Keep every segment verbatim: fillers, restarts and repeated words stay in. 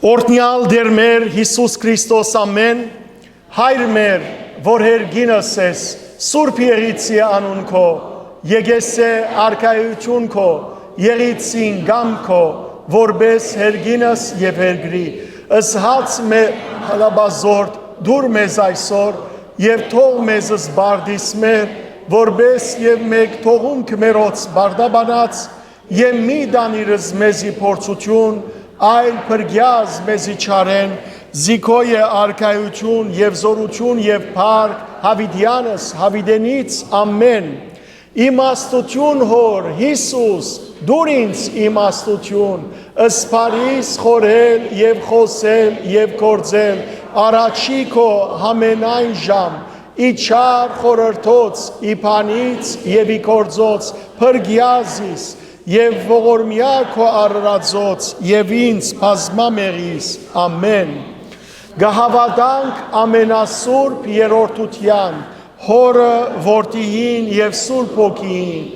Օրհնեալ Տէր մեր Յիսուս Քրիստոս, ամէն։ Հայր մեր, որ երկինս ես, սուրբ եղիցի անուն քո, եկեսե արքայութիւն քո, եղիցին կամ քո, որպես երկինս եւ երկրի։ Ըսած մե հալաբազորդ դուր մեզ այսօր եւ թող մեզ զբարդիս մեր, որպես եւ մեկ թողունք մերոց բարդաբանած, եւ մի տանիրս մեզի փորձութիւն, այլ փրկեազ մեզի չարէն, զի քո է արքայութիւն եւ զօրութիւն եւ փառք, յաւիտեանս, յաւիտենից, ամէն։ Իմաստութիւն Հօր, Յիսուս, դուր ինձ իմաստութիւն, սփարիս խորհել եւ խօսել եւ գործել, առաջի քո համենայն ժամ, ի չար խորհրդոց, ի բանից եւ ի գործոց, փրկեազ զիս, եւ ողորմեա քո արարածոց, եւ ինձ բազմա մեղիս, ամէն։ Կը հաւատանք ամենասուրբ երրորդութեան, Հօրը, Որդիին եւ Սուրբ Հոգիին,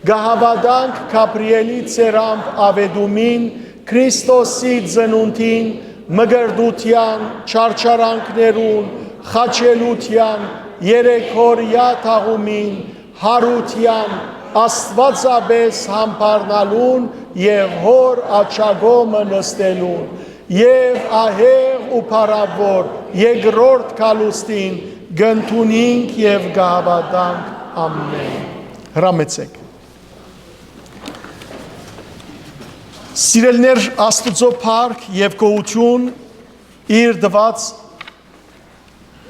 կը հաւատանք Գաբրիէլի ծերամբ աւետումին, Քրիստոսի ծնունդին, մկրտութեան, չարչարանքներուն, խաչելութեան, երեքօրեայ թաղումին, յարութեան, Աստուածապէս յամբարնալուն եւ Հօր աջակողմը նստելուն, եւ ահեղ ու փառաւոր երկրորդ գալուստին կ'ընդունինք եւ կը հաւատանք։ Ամէն։ Հրամեցէք։ Սիրելիներ, Աստուծոյ փառք եւ գոհութիւն իր տուած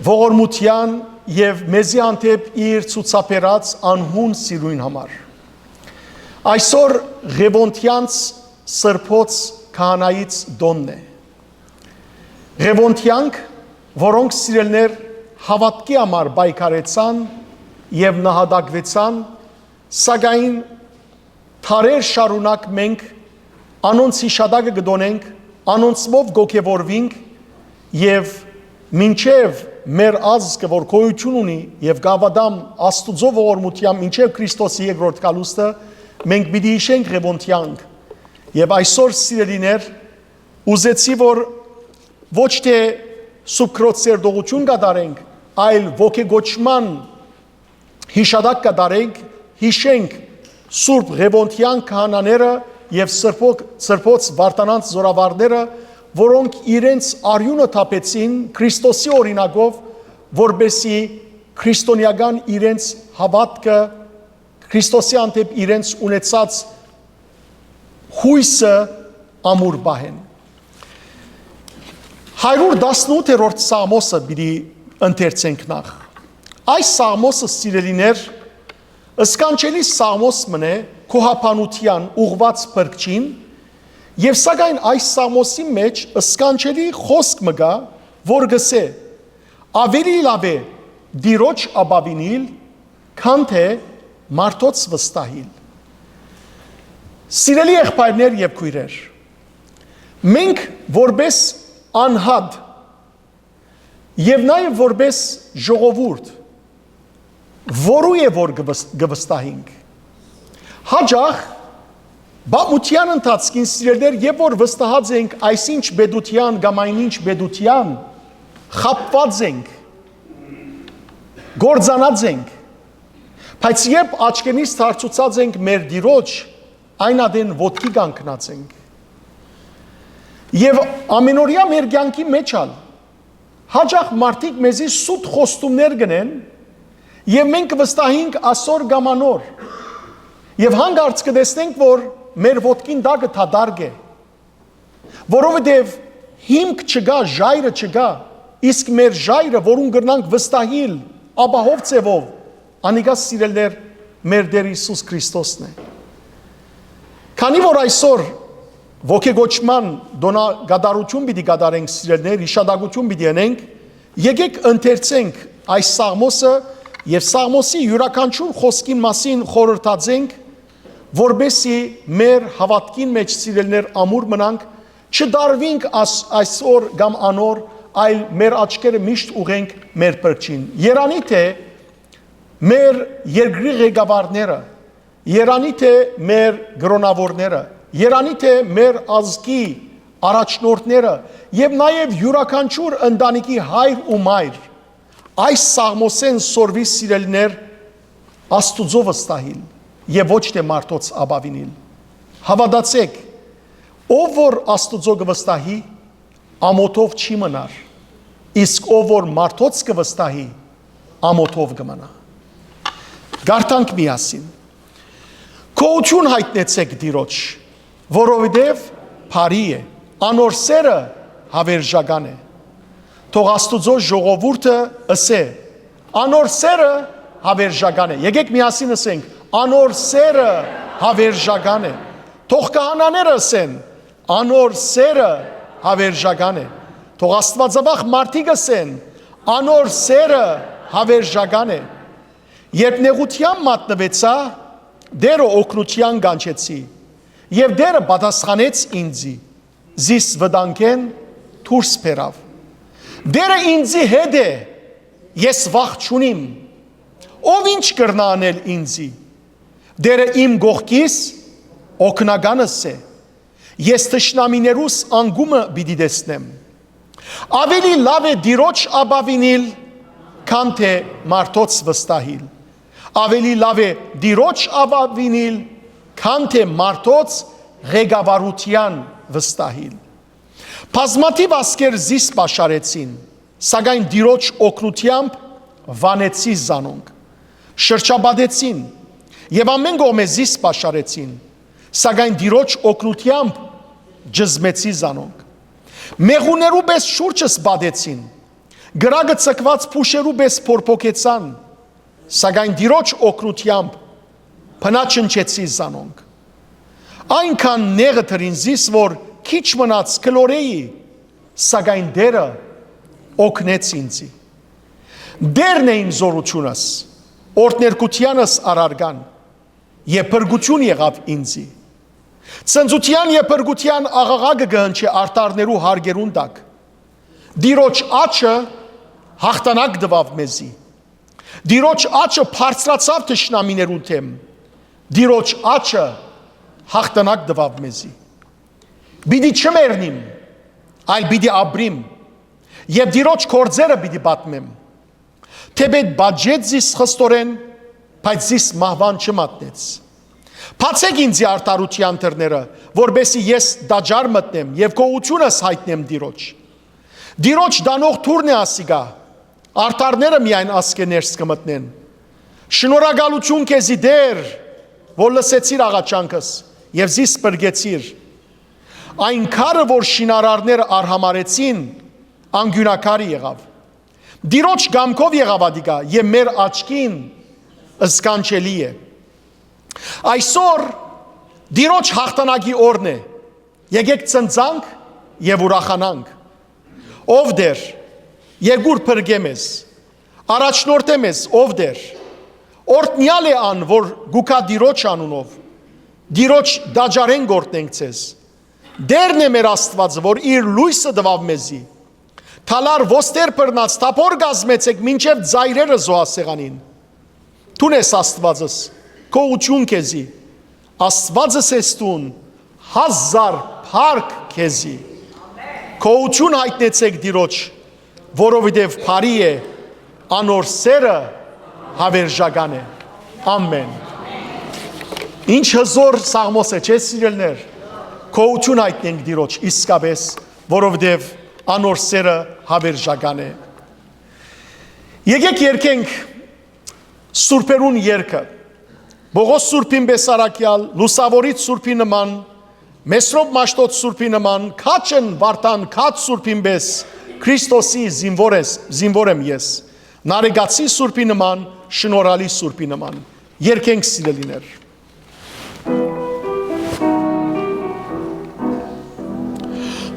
ողորմութեան եւ մեզի հանդէպ իր ցուցաբերած անհուն սիրոյն համար։ Այսօր Ղեւոնդեանց սրբոց քահանայից տօնն է։ Ղեւոնդեանք, որոնք, սիրելիներ, հաւատքի համար պայքարեցան եւ նահատակուեցան, սակայն դարեր շարունակ մենք անոնց յիշատակը կը տոնենք, անոնցմով կ'ոգեւորուինք եւ մինչեւ մեր ազգը, որ գոյութիւն ունի եւ կը հաւատամ Աստուծոյ ողորմութեան մինչեւ Քրիստոսի երկրորդ գալուստը, մենք պիտի յիշենք Ղեւոնդեանք։ Եւ այսօր, սիրելիներ, ուզեցի, որ ոչ թէ սուրբ քրոց սերտողութիւն կատարենք, այլ ոգեկոչման յիշատակ կատարենք, յիշենք Սուրբ Ղեւոնդեան քահանաները եւ սրբոք-, սրբոց Վարդանանց զօրավարները, որոնք իրենց արիւնը թափեցին Քրիստոսի օրինակով, որպեսզի քրիստոնեական իրենց հաւատքը, Քրիստոսի հանդէպ իրենց ունեցած յոյսը ամուր պահեն։ Հարիւր տասնութերորդ Սաղմոսը պիտի ընթերցենք նախ։ Այս Սաղմոսը, սիրելիներ, սքանչելի Սաղմոս մըն է, գոհաբանութեան ուղղուած Փրկչին, եւ սակայն այս Սաղմոսի մէջ սքանչելի խօսք մը կայ, որ կ'ըսէ. «Աւելի լաւ է Տիրոջ ապաւինիլ, քան թէ մարդոց վստահիլ»։ Սիրելի եղբայրներ եւ քոյրեր, մենք որպէս անհատ եւ նաեւ որպէս ժողովուրդ, որու է որ կը վս-, կը վստահինք։ Հաճախ պատմութեան ընթացքին, սիրելիներ, երբ որ վստահած ենք այսինչ պետութեան կամ այնինչ պետութեան, խաբուած ենք, կործանած ենք, բայց երբ աչքերնից թարցուցած ենք մեր Տիրոջ, այն ատեն ոտքի կանգնած ենք։ Եւ ամենօրեայ մեր կեանքի մէջ ալ հաճախ մարդիկ մեզի սուտ խոստումներ կ'ընեն, եւ մենք կը վստահինք ասոր կամ անոր, եւ հանկարծ կը տեսնենք, որ մեր ոտքին տակը դատարկ է, որովհետեւ հիմք չկայ, ժայռը չկայ, իսկ մեր ժայռը, որուն կրնանք վստահիլ, ապահով ձեւով, անիկա, սիրելիներ, մեր Տէր Յիսուս Քրիստոսն է։ Քանի որ այսօր ոգեկոչման տօնակատարութիւն պիտի կատարենք, սիրելիներ, յիշատակութիւն պիտի ընենք, եկէք ընթերցենք այս Սաղմոսը եւ Սաղմոսի իւրաքանչիւր խօսքին մասին խորհրդածենք, որպեսզի մեր հաւատքին մէջ, սիրելիներ, ամուր մնանք, չդարվինք աս-, այսօր կամ անոր, այլ մեր աչքերը միշտ ուղղենք մեր Փրկչին։ Երանի թէ մեր երկրի ղեկավարները, երանի թէ մեր կրօնաւորները, երանի թէ մեր ազգի առաջնորդները եւ նաեւ իւրաքանչիւր ընտանիքի հայր ու մայր այս Սաղմոսէն սորվի, սիրելիներ, Աստուծոյ վստահիլ եւ ոչ թէ մարդոց ապաւինիլ։ Հաւատացէք, ով որ Աստուծոյ կը վստահի, ամօթով չի մնար, իսկ ով որ մարդոց կը վստահի, ամօթով կը մնայ։ Կարդանք միասին։ Գոհութիւն յայտնեցէք Տիրոջ, որովհետեւ բարի է, անոր սէրը յաւերժական է։ Թող Աստուծոյ ժողովուրդը ըսէ. «Անոր սէրը յաւերժական է»։ Եկէք միասին ըսենք. «Անոր սէրը յաւերժական է»։ Թող քահանաները ըսեն. «Անոր սէրը յաւերժական է»։ Թող աստուածավախ մարդիկ ըսեն. «Անոր սէրը յաւերժական է»։ Երբ նեղութեան մատնուեցայ, Տէրը օգնութեան կանչեցի, եւ Տէրը պատասխանեց ինծի, զիս վտանգէն դուրս բերաւ։ Տէրը ինծի հետ է, ես վախ չունիմ։ Ո՞վ ինչ կրնայ ընել ինծի։ Տէրը իմ կողքիս, օգնականս է։ Ես թշնամիներուս անկումը պիտի տեսնեմ։ Աւելի լաւ է Տիրոջ ապաւինիլ, քան թէ մարդոց վստահիլ։ Աւելի լաւ է Տիրոջ ապաւինիլ, քան թէ մարդոց ղեկավարութեան վստահիլ։ Բազմաթիւ ազգեր զիս պաշարեցին, սակայն Տիրոջ օգնութեամբ վանեցի զանոնք։ Շրջապատեցին եւ ամէն կողմէ զիս պաշարեցին, սակայն Տիրոջ օգնութեամբ ճզմեցի զանոնք։ Մեղուներու պէս շուրջս պատեցին, կրակը ցկուած փուշերու պէս փորփոքեցան, սակայն Տիրոջ օգնութեամբ բնաջնջեցի զանոնք։ Այնքան նեղը դրին զիս, որ քիչ մնաց կլորէի, սակայն Տէրը օգնեց ինձի։ Տէրն է իմ զօրութիւնս, օրհներկութեանս առարկան, եւ փրկութիւն եղաւ ինձի։ Ցնծութեան եւ փրկութեան աղաղակը կը հնչէ արդարներու հարկերուն տակ։ Տիրոջ աջը յաղթանակ տուաւ մեզի։ Տիրոջ աջը բարձրացաւ թշնամիներուն դէմ։ Տիրոջ աջը յաղթանակ տուաւ մեզի։ Պիտի չմեռնիմ, այլ պիտի ապրիմ եւ Տիրոջ գործերը պիտի պատմեմ։ Թէպէտ պատժեց զիս խստորեն, բայց զիս մահուան չմատնեց։ Բացէք ինծի արդարութեան դռները, որպէսզի ես տաճար մտնեմ եւ գոհութիւնս յայտնեմ Տիրոջ։ Տիրոջ տանող դուռն է ասիկա, արդարները միայն ասկէ ներս կը մտնեն։ Շնորհակալութիւն քեզի, Տէր, որ լսեցիր աղաչանքս եւ զիս փրկեցիր։ Այն քարը, որ շինարարները արհամարեցին, անկիւնակար եղաւ։ Տիրոջ կամքով եղաւ ատիկա եւ մեր աչքին սքանչելի է։ Այսօր Տիրոջ յաղթանակի օրն է։ Եկէք ծնծանք եւ ուրախանանք։ Ով Տէր, եկուր փրկէ մեզ, առաջնորդէ մեզ, ով Տէր։ Օրհնեալ է ան, որ գուկա Տիրոջ անունով, Տիրոջ տաճարէն կ'օրհնենք ձեզ։ Տէրն է մեր Աստուածը, որ իր լոյսը տուաւ մեզի։ Թալար ոստեր բռնած թափոր կազմեցեք մինչեւ ծայրերը զոհասեղանին։ Դուն ես Աստուածս, գոհութիւն քեզի։ Աստուածս ես դուն, հազար փառք քեզի։ Գոհութիւն յայտնեցեք Տիրոջ, որովհետեւ բարի է, անոր սէրը յաւերժական է։ Ամէն։ Ինչ հզոր Սաղմոս է, չէ՞, սիրելիներ։ Գոհութիւն յայտնենք Տիրոջ իսկապէս, որովհետեւ անոր սէրը յաւերժական է։ Եկէք երգենք սուրբերուն երգը։ Պողոս սուրբին պէս առաքեալ, լուսաւորիչ սուրբի նման, Մեսրոպ Մաշտոց սուրբի նման, քաջ են Վարդան քաջ սուրբին պէս, Քրիստոսի զինվոր ես, զինվոր եմ ես։ Նարեկացի սուրբի նման, շնորհալի սուրբի նման։ Երգենք, սիրելիներ։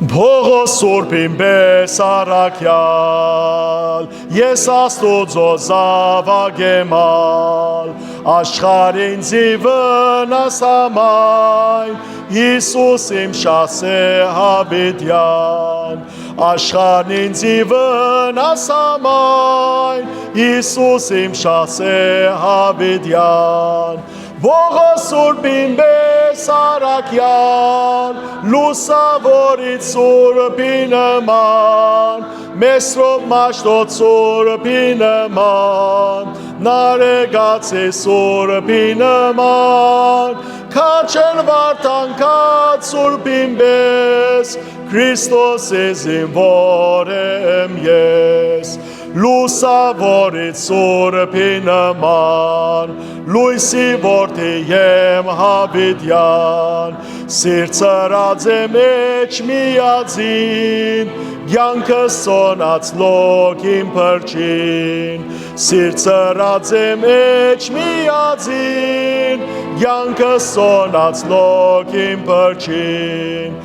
Պողոս սուրբին պէս առաքեալ, ես Աստուծոյ զաւակ եմ ալ, աշխարհ ինձի վնաս համայն, Յիսուս իմ շահս է յաւիտեան, աշխարհ ինձի վնաս համայն, Յիսուս իմ շահս է յաւիտեան, Պողոս սուրբին պէս առաքեալ, լուսաւորիչ սուրբի նման, Մեսրոպ Մաշտոց սուրբի նման, Նարեկացի սուրբի նման, քաջն Վարդան քաջ սուրբին պէս, Քրիստոսի զինուոր եմ ես։ Լուսաւորիչ սուրբի նման, լոյսի որդի եմ յաւիտեան, սիրտ սրած եմ էջ միածին, կեանքս սոնած լոկ իմ փրկին, սիրտ սրած եմ էջ միածին, կեանքս սոնած լոկ իմ փրկին։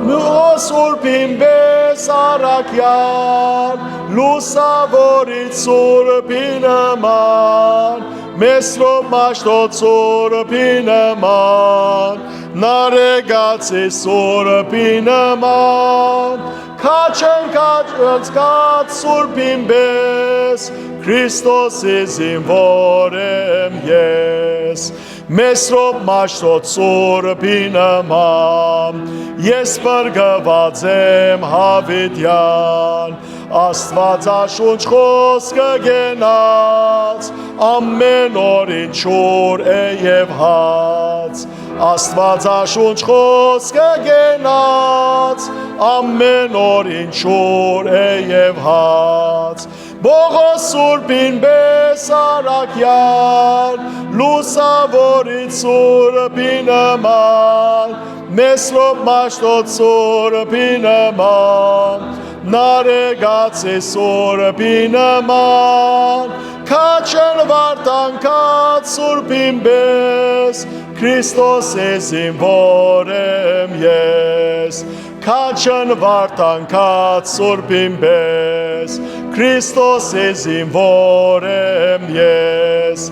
Պողոս սուրբին պէս առաքեալ, լուսաւորիչ սուրբի նման, Մեսրոպ Մաշտոց սուրբի նման, Նարեկացի սուրբի նման, քաջն քաջ սուրբին պէս, Քրիստոսի զինուոր եմ ես։ Մեսրոպ Մաշտոց սուրբի նման, ես փրկուած եմ յաւիտեան, Աստուածաշունչ խօսքը կենաց, ամէն օր ինչ ջուր է եւ հաց։ Աստուածաշունչ խօսքը կենաց, ամէն օր ինչ ջուր է եւ հաց։ Պողոս սուրբին պէս առաքեալ, լուսաւորիչ սուրբի նման, Մեսրոպ Մաշտոց սուրբի նման, Նարեկացի սուրբի նման, քաջն Վարդան քաջ սուրբին պէս, Քրիստոսի զինուոր եմ ես։ Քաջն Վարդան քաջ սուրբին պէս, Քրիստոսի զինուոր եմ ես։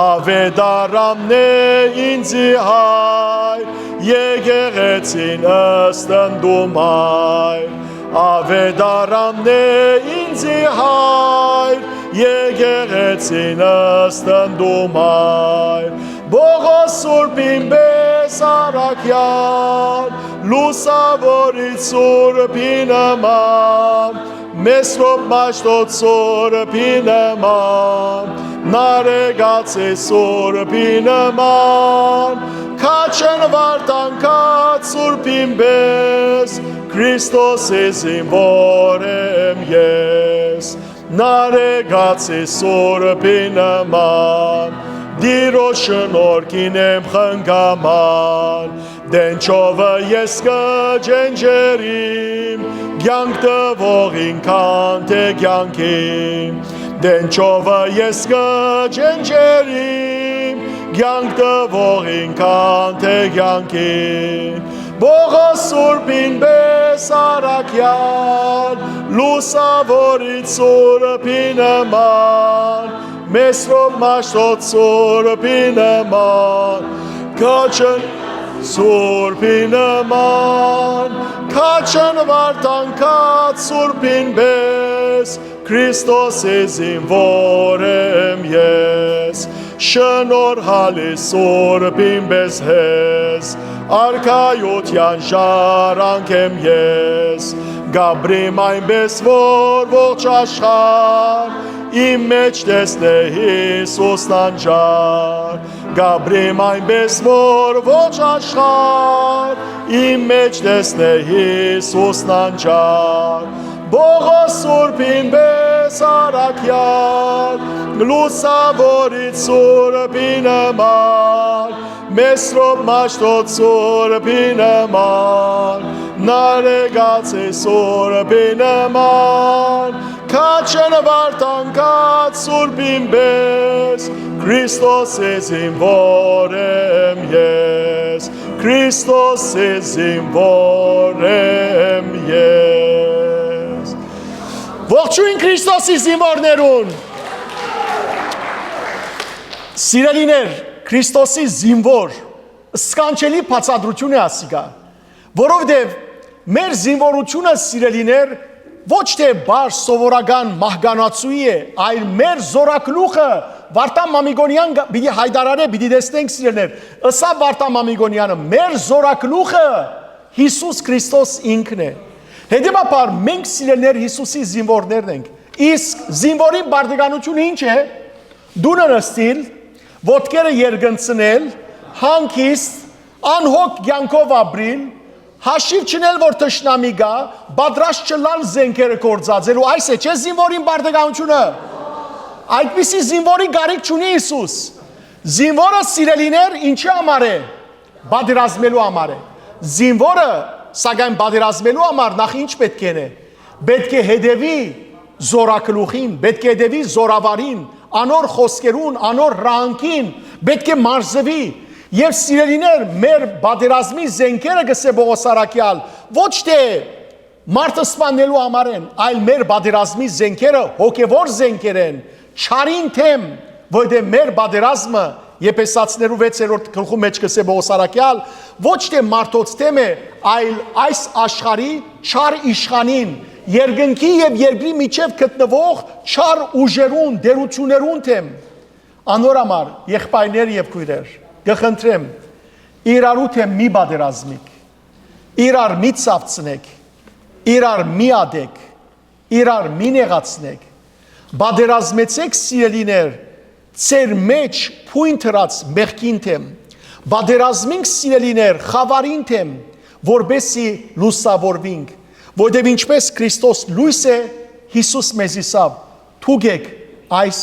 Աւետարանն է ինծի հայր, եկեղեցին ըստ ընդդում այր։ Աւետարանն է ինծի հայր, եկեղեցին ըստ ընդդում այր։ Պողոս սուրբին պէս առաքեալ, լուսաւորիչ սուրբի նման, Մեսրոպ Մաշտոց սուրբի նման, Նարեկացի սուրբի նման, քաջն Վարդան քաջ սուրբին պէս, Քրիստոսի զինուոր եմ ես։ Նարեկացի սուրբի նման, Տիրոջ շնորհքին եմ խնկաման, Տենչովը ես կը ջենջերիմ, կեանք տուողին քանդ է կեանքին։ Տենչովը ես կը ջենջերիմ, կեանք տուողին քանդ է կեանքին։ Պողոս սուրբին պէս առաքեալ, լուսաւորիչ սուրբի նման, Մեսրոպ Մաշտոց սուրբի նման, քաջն սուրբի նման, քաջն Վարդան քաջ սուրբին պէս, Քրիստոսի զինուոր եմ ես, շնորհալի սուրբին պէս հեզ, արքայութեան ժառանգ եմ ես, կապրիմ այնպէս որ ողջ աշխարհ իմ մէջ տեսնէ Յիսուս տանջար, կապրիմ այնպէս որ ողջ աշխարհ իմ մէջ տեսնէ Յիսուս տանջար, Պողոս սուրբին պէս առաքեալ, լուսաւորիչ սուրբի նման, Մեսրոպ Մաշտոց սուրբի նման, Նարեկացի սուրբի նման, քաջն Վարդան քաջ սուրբին պէս, Քրիստոսի զինուոր եմ ես, Քրիստոսի զինուոր եմ ես։ Ողջույն Քրիստոսի զինուորներուն։ Սիրելիներ, Քրիստոսի զինուոր, սքանչելի բացատրութիւն է ասիկա, որովհետեւ մեր զինուորութիւնը, սիրելիներ, ոչ թէ պարզ սովորական մահկանացուի է, այլ մեր զօրագլուխը Վարդան Մամիկոնեան գ-, պիտի յայտարարէ, պիտի տեսնենք, սիրելիներ, ըսաւ Վարդան Մամիկոնեանը, մեր զորակլուխը Յիսուս Քրիստոս ինքն է։ Հետեւաբար, մենք, սիրելիներ, Յիսուսի զինվորներն ենք։ Իսկ զինվորին պարտականութիւնը ի՞նչ է։ Դունը նստիլ, ոտքերը երկնցնել, հանգիստ, անհոգ կեանքով ապրիլ, հաշիւ չընել որ թշնամի գայ, պատրաստ չըլլալ զէնքերը գործածելու, այս է, չէ՞, զինվորին պարտականութիւնը։ Այդպիսի զինվորի կարիք չունի Յիսուս։ Զինվորը, սիրելիներ, ինչի համար է։ Պատերազմելու համար է։ Զինվորը, սակայն, պատերազմելու համար նախ ի՞նչ պէտք է ընէ։ Պէտք է հետեւի զորակլուխին, պէտք է հետեւի զորավարին, անոր խօսքերուն, անոր հրահանգին, պէտք է մարզուի։ Եւ, սիրելիներ, մեր պատերազմի զէնքերը, կ'ըսէ Պօղոս առաքեալ, ոչ թէ մարդը սպաննելու համար են, այլ մեր պատերազմի զէնքերը հոգեւոր զէնքեր են, չարին դէմ, որովհետեւ մեր պատերազմը, Եփեսացիներու վեցերորդ գլխու մէջ կ'ըսէ Պօղոս առաքեալ, ոչ թէ մարդոց դէմ է, այլ այս աշխարհի չար իշխանին, երկնքի եւ երկրի միջեւ գտնուող չար ուժերուն, տէրութիւններուն դէմ։ Անոր համար, եղբայրներ եւ քոյրեր, կը խնդրեմ, իրարու դէմ մի պատերազմիք, իրար մի ցաւցնեք, իրար մի ատեք, իրար մի նեղացնեք։ Պատերազմեցեք, սիրելիներ, ձեր մէջ բոյն դրած մեղքին դէմ։ Պատերազմինք, սիրելիներ, խաւարին դէմ, որպեսզի լուսաւորուինք, որովհետեւ ինչպէս Քրիստոս լոյս է, Յիսուս մեզի սաւ, դուք էք այս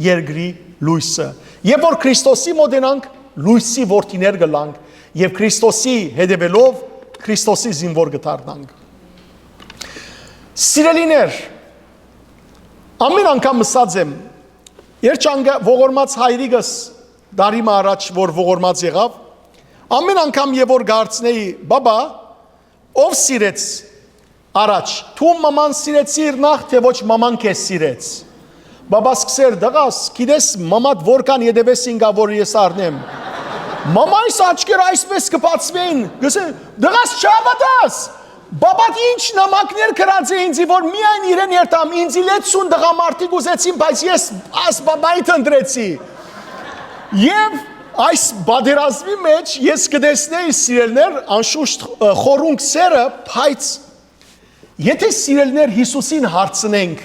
երկրի լոյսը։ Երբ որ Քրիստոսի մօտենանք, լոյսի որդիներ կ'ըլլանք եւ Քրիստոսի հետեւելով, Քրիստոսի զինվոր կը դառնանք։ Սիրելիներ, ամէն անգամ ըսած եմ, երջանկա-, ողորմած հայրիկս, տարի մը առաջ որ ողորմած եղաւ, ամէն անգամ եւ որ կ'արցնէի, բաբա, ո՞վ սիրեց առաջ, դու մաման սիրեցիր նախ, թէ ոչ մաման քեզ սիրեց։ Բաբա սկսեր, դղաս, գիտես, մամատ որքան ետևես ինկա, որ ես առնեմ։ Մամայիս աչքերը այսպես կը բացվեն, կ'ըսէ, դղաս, չհաւատաս, բաբատ ինչ նամակներ գրած է ինձի, որ միայն իրեն երթամ, ինձի լեցուն տղամարդիկ ուզեցին, բայց ես աս բաբայիդ ընտրեցի։ Եւ այս պատերազմի մէջ ես կը տեսնեի, սիրելիներ, անշուշտ, ը, խորունկ սերը, բայց եթե, սիրելիներ, Յիսուսին հարցնենք,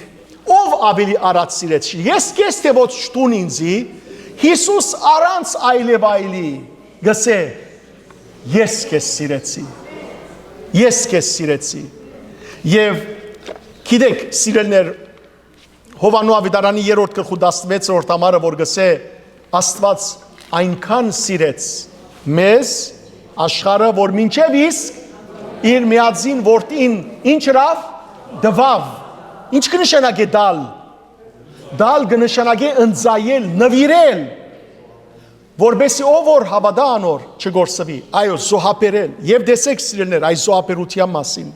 ո՞վ աւելի առաջ սիրեց, ես քեզ թէ ոչ դուն ինձի, Յիսուս առանց այլեւայլի կ'ըսէ, ես քեզ սիրեցի, ես քեզ սիրեցի։ Եւ գիտեք, սիրելիներ, Յովհաննու աւետարանի երրորդ գլխու տասնվեցերորդ համարը, որ կ'ըսէ, Աստուած այնքան սիրեց մեզ, աշխարհը, որ մինչեւ իսկ իր միածին որդին ինչ ըրաւ, տուաւ։ Ինչ կը նշանակէ տալ։ Տալ կը նշանակէ ընծայել, նուիրել, որպեսզի ով որ հաւատայ անոր, չկորսուի, այո, զոհաբերել։ Եւ տեսեք, սիրելիներ, այս զոհաբերութեան մասին։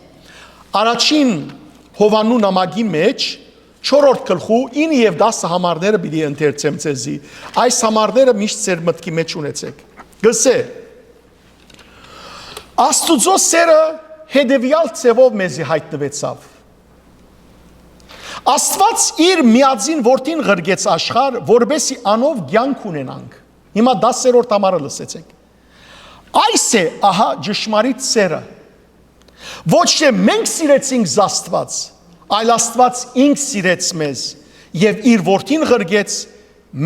Առաջին Յովհաննու նամակի մէջ, չորրորդ գլխու ինը եւ տասը համարները պիտի ընթերցեմ ձեզի։ Այս համարները միշտ ձեր մտքի մէջ ունեցեք։ Կ'ըսէ. Աստուծոյ սերը հետեւեալ ձեւով մեզի յայտնուեցաւ։ Աստուած իր միածին որդին ղրկեց աշխարհ, որպեսզի անով կեանք ունենանք։ Հիմա տասերորդ համարը լսեցեք։ Այս է, ահա, ճշմարիտ սերը։ Ոչ թէ մենք սիրեցինք Աստուած, այլ Աստուած ինք սիրեց մեզ եւ իր որդին ղրկեց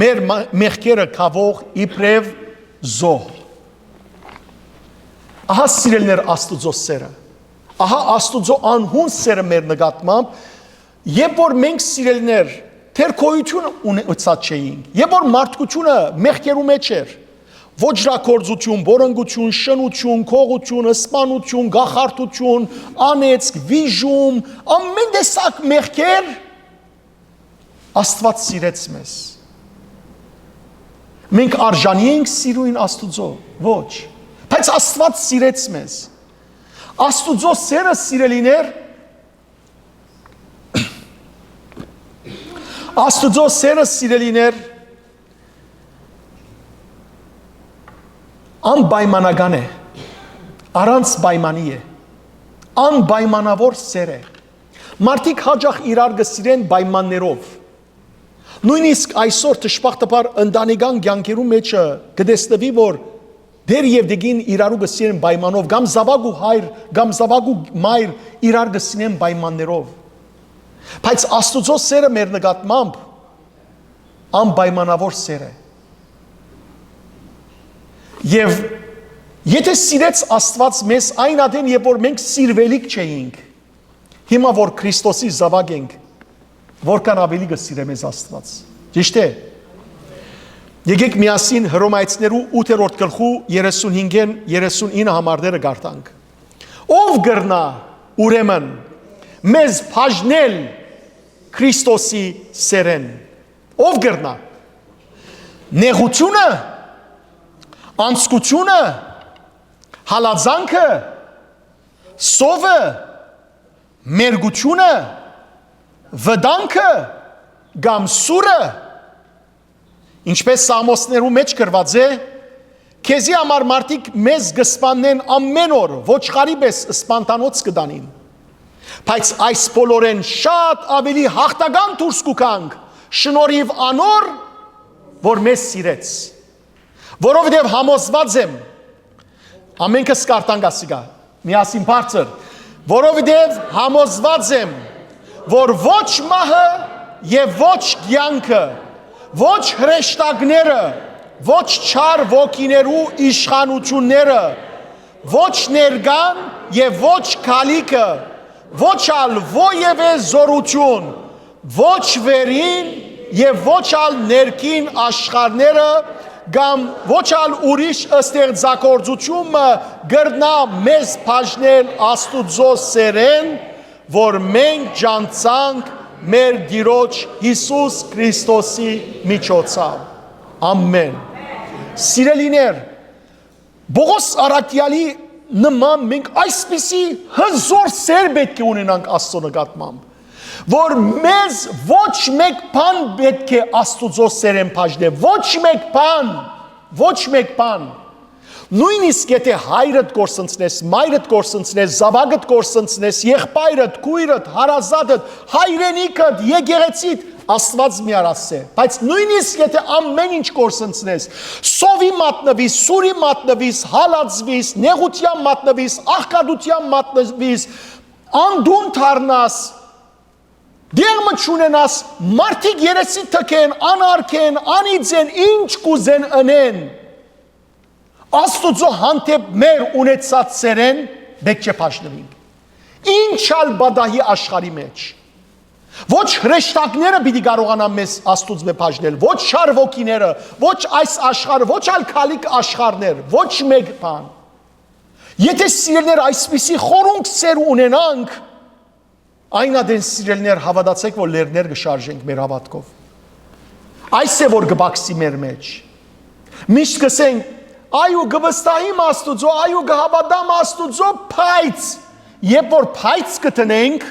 մեր մա-, մեղքերը քաւող իբրեւ զոհ։ Ահա, սիրելիներ, Աստուծոյ սերը։ Ահա Աստուծոյ անհուն սերը մեր նկատմամբ, երբ որ մենք, սիրելիներ, թեր գոյութիւնը ունեցած չէինք, երբ որ մարդկությունը մեղքերու մէջ էր, ոճրագործութիւն, բորոնգութիւն, շնութիւն, գողութիւն, սպանութիւն, գախարդութիւն, անեծք, վիժում, ամեն տեսակ մեղքեր, Աստուած սիրեց մեզ։ Մենք արժանի ենք սիրոյն Աստուծոյ։ Ոչ։ Բայց Աստուած սիրեց մեզ։ Աստուծոյ սերը, սիրելիներ, Աստուծոյ սերը, սիրելիներ, անպայմանական է, առանց պայմանի է, անպայմանաւոր սեր է։ Մարդիկ յաճախ իրար կը սիրեն պայմաններով։ Նոյնիսկ այսօր, դժբախտաբար, ընտանեկան կեանքերու մէջը կը տեսնուի, որ տէր եւ տիկին իրարու կը սիրեն պայմանով, կամ զաւակ ու հայր, կամ զաւակ ու մայր իրար կը սիրեն պայմաններով։ Բայց Աստուծոյ սէրը մեր նկատմամբ անպայմանաւոր սէր է։ Եւ եթէ սիրեց Աստուած մեզ այն ատեն, երբ որ մենք սիրուելիք չէինք, հիմա որ Քրիստոսի զաւակ ենք, որքան աւելի կը սիրէ մեզ Աստուած։ Ճիշդ է։ Եկեք միասին Հռոմայեցիներու ութերորդ գլխու երեսունհինգէն երեսունինը համարները կարդանք։ Ո՞վ կրնայ ուրեմն մեզ բաժնել Քրիստոսի սէրէն։ Ո՞վ կրնայ։ Նեղութիւնը, անձկութիւնը, հալածանքը, սովը, մերկութիւնը, վտանգը կամ սուրը, ինչպէս Սաղմոսներու մէջ գրուած է, քեզի համար մարդիկ մեզ կը սպաննեն ամէն օր, ոչխարի պէս սպանտանոց կը տանին։ Բայց այս բոլորէն շատ աւելի յաղթական դուրս կու գանք շնորհիւ անոր, որ մեզ սիրեց։ Որովհետեւ համոզուած եմ, ամենքս կարդանք ասիկա, միասին բարձր, որովհետեւ համոզուած եմ, որ ոչ մահը եւ ոչ կեանքը, ոչ հրեշտակները, ոչ չար ոգիներու իշխանութիւնները, ոչ ներկան եւ ոչ գալիքը, ոչ ալ ո-, ովեւէ զօրութիւն, ոչ վերին եւ ոչ ալ ներքին աշխարհները կամ ոչ ալ ուրիշ ստեղծագործութիւն մը կրնայ մեզ բաժնել Աստուծոյ սէրէն, որ մենք ճանչցանք մեր Տիրոջ Յիսուս Քրիստոսի միջոցաւ։ Ամէն։ Սիրելիներ, Պողոս առաքեալի նման մենք այսպիսի հզոր սէր պէտք է ունենանք Աստծո նկատմամբ, որ մեզ ոչ մէկ բան պէտք է Աստուծոյ սէրէն բաժնէ, ոչ մէկ բան, ոչ մէկ բան։ Նոյնիսկ եթէ հայրդ կորսնցնես, մայրդ կորսնցնես, զաւակդ կորսնցնես, եղբայրդ, քոյրդ, հարազատդ, հայրենիքդ, եկեղեցիդ, Աստուած մի առ ասէ, բայց նոյնիսկ եթէ ամէն ինչ կորսնցնես, սովի մատնուիս, սուրի մատնուիս, հալածուիս, նեղութեան մատնուիս, աղքատութեան մատնուիս, անդուն դառնաս, դեղ մը չունենաս, մարդիկ երեսիդ թքեն, անարգեն, անիծեն, ինչ կ'ուզեն ընեն, Աստուծոյ հանդէպ մեր ունեցած սէրէն պէտք չէ բաժնուինք։ Ինչ ալ պատահի աշխարհի մէջ, ոչ հրեշտակները պիտի կարողանան մեզ Աստուծմէ բաժնել, ոչ չար ոգիները, ոչ այս աշխարհը, ոչ ալ գալիք աշխարհներ, ոչ մէկ բան։ Եթէ, սիրելիներ, այսպիսի խորունկ սէր ունենանք, այն ատեն, սիրելիներ, հաւատացէք, որ լեռներ կը շարժենք մեր հաւատքով։ Այս է, որ կը բացի մեր մէջ։ Միշտ կ'ըսենք, «Այո, կը վստահիմ Աստուծոյ, այո, կը հաւատամ Աստուծոյ», բայց երբ որ բայց կը դնենք,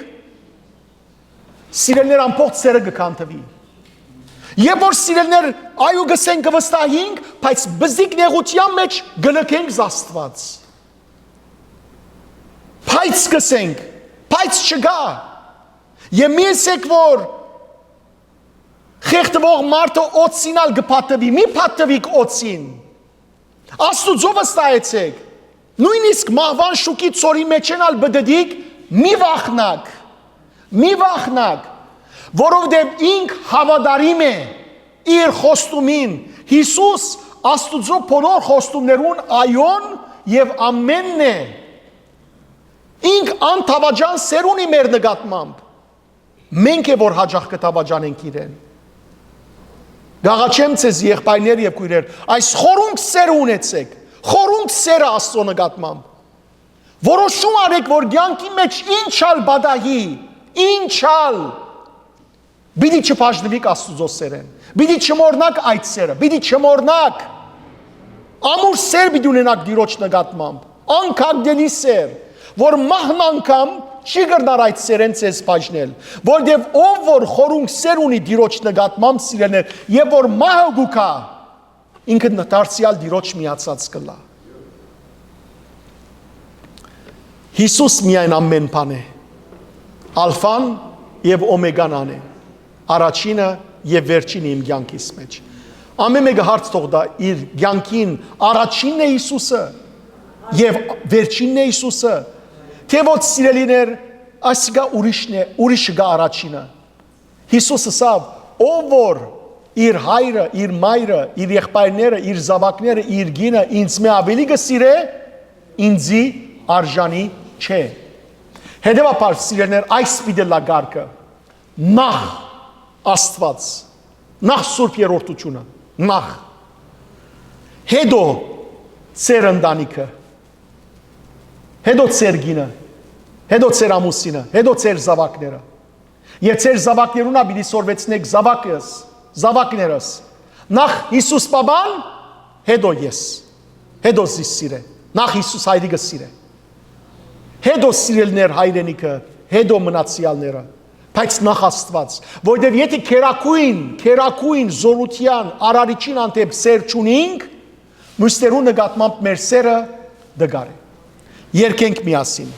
սիրելիներ, ամբողջ սէրը կը քանդուի։ Երբ որ, սիրելիներ, այո կ'ըսենք, կը վստահինք, բայց բզիկ նեղութեան մէջ կը լքենք Աստուած։ Բայց կ'ըսենք, բայց չկայ։ Եւ մի ասեք, որ խեղդուող մարդը օծին ալ կը փաթթուի, մի փաթթուիք օծին։ Աստուծոյ վստահեցէք։ Նոյնիսկ մահուան շուքի ցորի մէջէն ալ պտըտիք, մի վախնաք, մի վախնաք, որովհետեւ ինք հաւատարիմ է իր խոստումին։ Յիսուս Աստուծոյ բոլոր խոստումներուն այոն եւ ամէնն է։ Ինք անթաւաճան սէր ունի մեր նկատմամբ։ Մենք է, որ յաճախ կը թաւաճանենք իրեն։ Կ'աղաչեմ ձեզ, եղբայրներ եւ քոյրեր, այս խորունկ սէրը ունեցեք, խորունկ սէրը Աստծո նկատմամբ։ Որոշում արեք, որ կեանքի մէջ ինչ ալ պատահի, ինչ ալ, պիտի չբաժնուիք Աստուծո սէրէն, պիտի չմոռնաք այդ սէրը, պիտի չմոռնաք։ Ամուր սէր պիտի ունենաք Տիրոջ նկատմամբ, անկանգնելի սէր, որ մահն անգամ չի կրնար այդ սէրէն ձեզ բաժնել, որտեւ ով որ խորունկ սէր ունի Տիրոջ նկատմամբ, սիրելիներ, եւ որ մահը կու գայ, ինքը դարձեալ Տիրոջ միացած կ'ըլլայ։ Յիսուս միայն ամէն բան է, Ալֆան եւ Օմեգան ան է, առաջինը եւ վերջինը իմ կեանքիս մէջ։ Ամէն մէկը հարց թող տայ իր կեանքին, առաջինն է Յիսուսը եւ վերջինն է Յիսուսը, թէ ոչ, սիրելիներ, ասիկա ուրիշն է, ուրիշը կայ առաջինը։ Յիսուս ըսաւ. «Ով որ իր հայրը, իր մայրը, իր եղբայրները, իր զաւակները, իր կինը ինձմէ աւելի կը սիրէ, ինծի արժանի չէ»։ Հետեւաբար, սիրելիներ, այս պիտի ըլլայ կարգը. նախ Աստուած, նախ Սուրբ Երրորդութիւնը, նախ, հետո ձեր ընտանիքը, հետո ձեր կինը, հետո ձեր ամուսինը, հետո ձեր զաւակները։ Եւ ձեր զաւակներուն ալ պիտի սորվեցնէք, զաւակս, զաւակներս, նախ Յիսուս Պապան, հետո ես, հետո զիս սիրէ, նախ Յիսուս Հայրիկը սիրէ, հետո, սիրելիներ, հայրենիքը, հետո մնացեալները, բայց նախ Աստուած, որովհետեւ եթէ քերակույն, քերակույն զօրութեան արարիչին հանդէպ սէր չունինք, միւսներուն նկատմամբ մեր սէրը տկար է։ Երգենք միասին։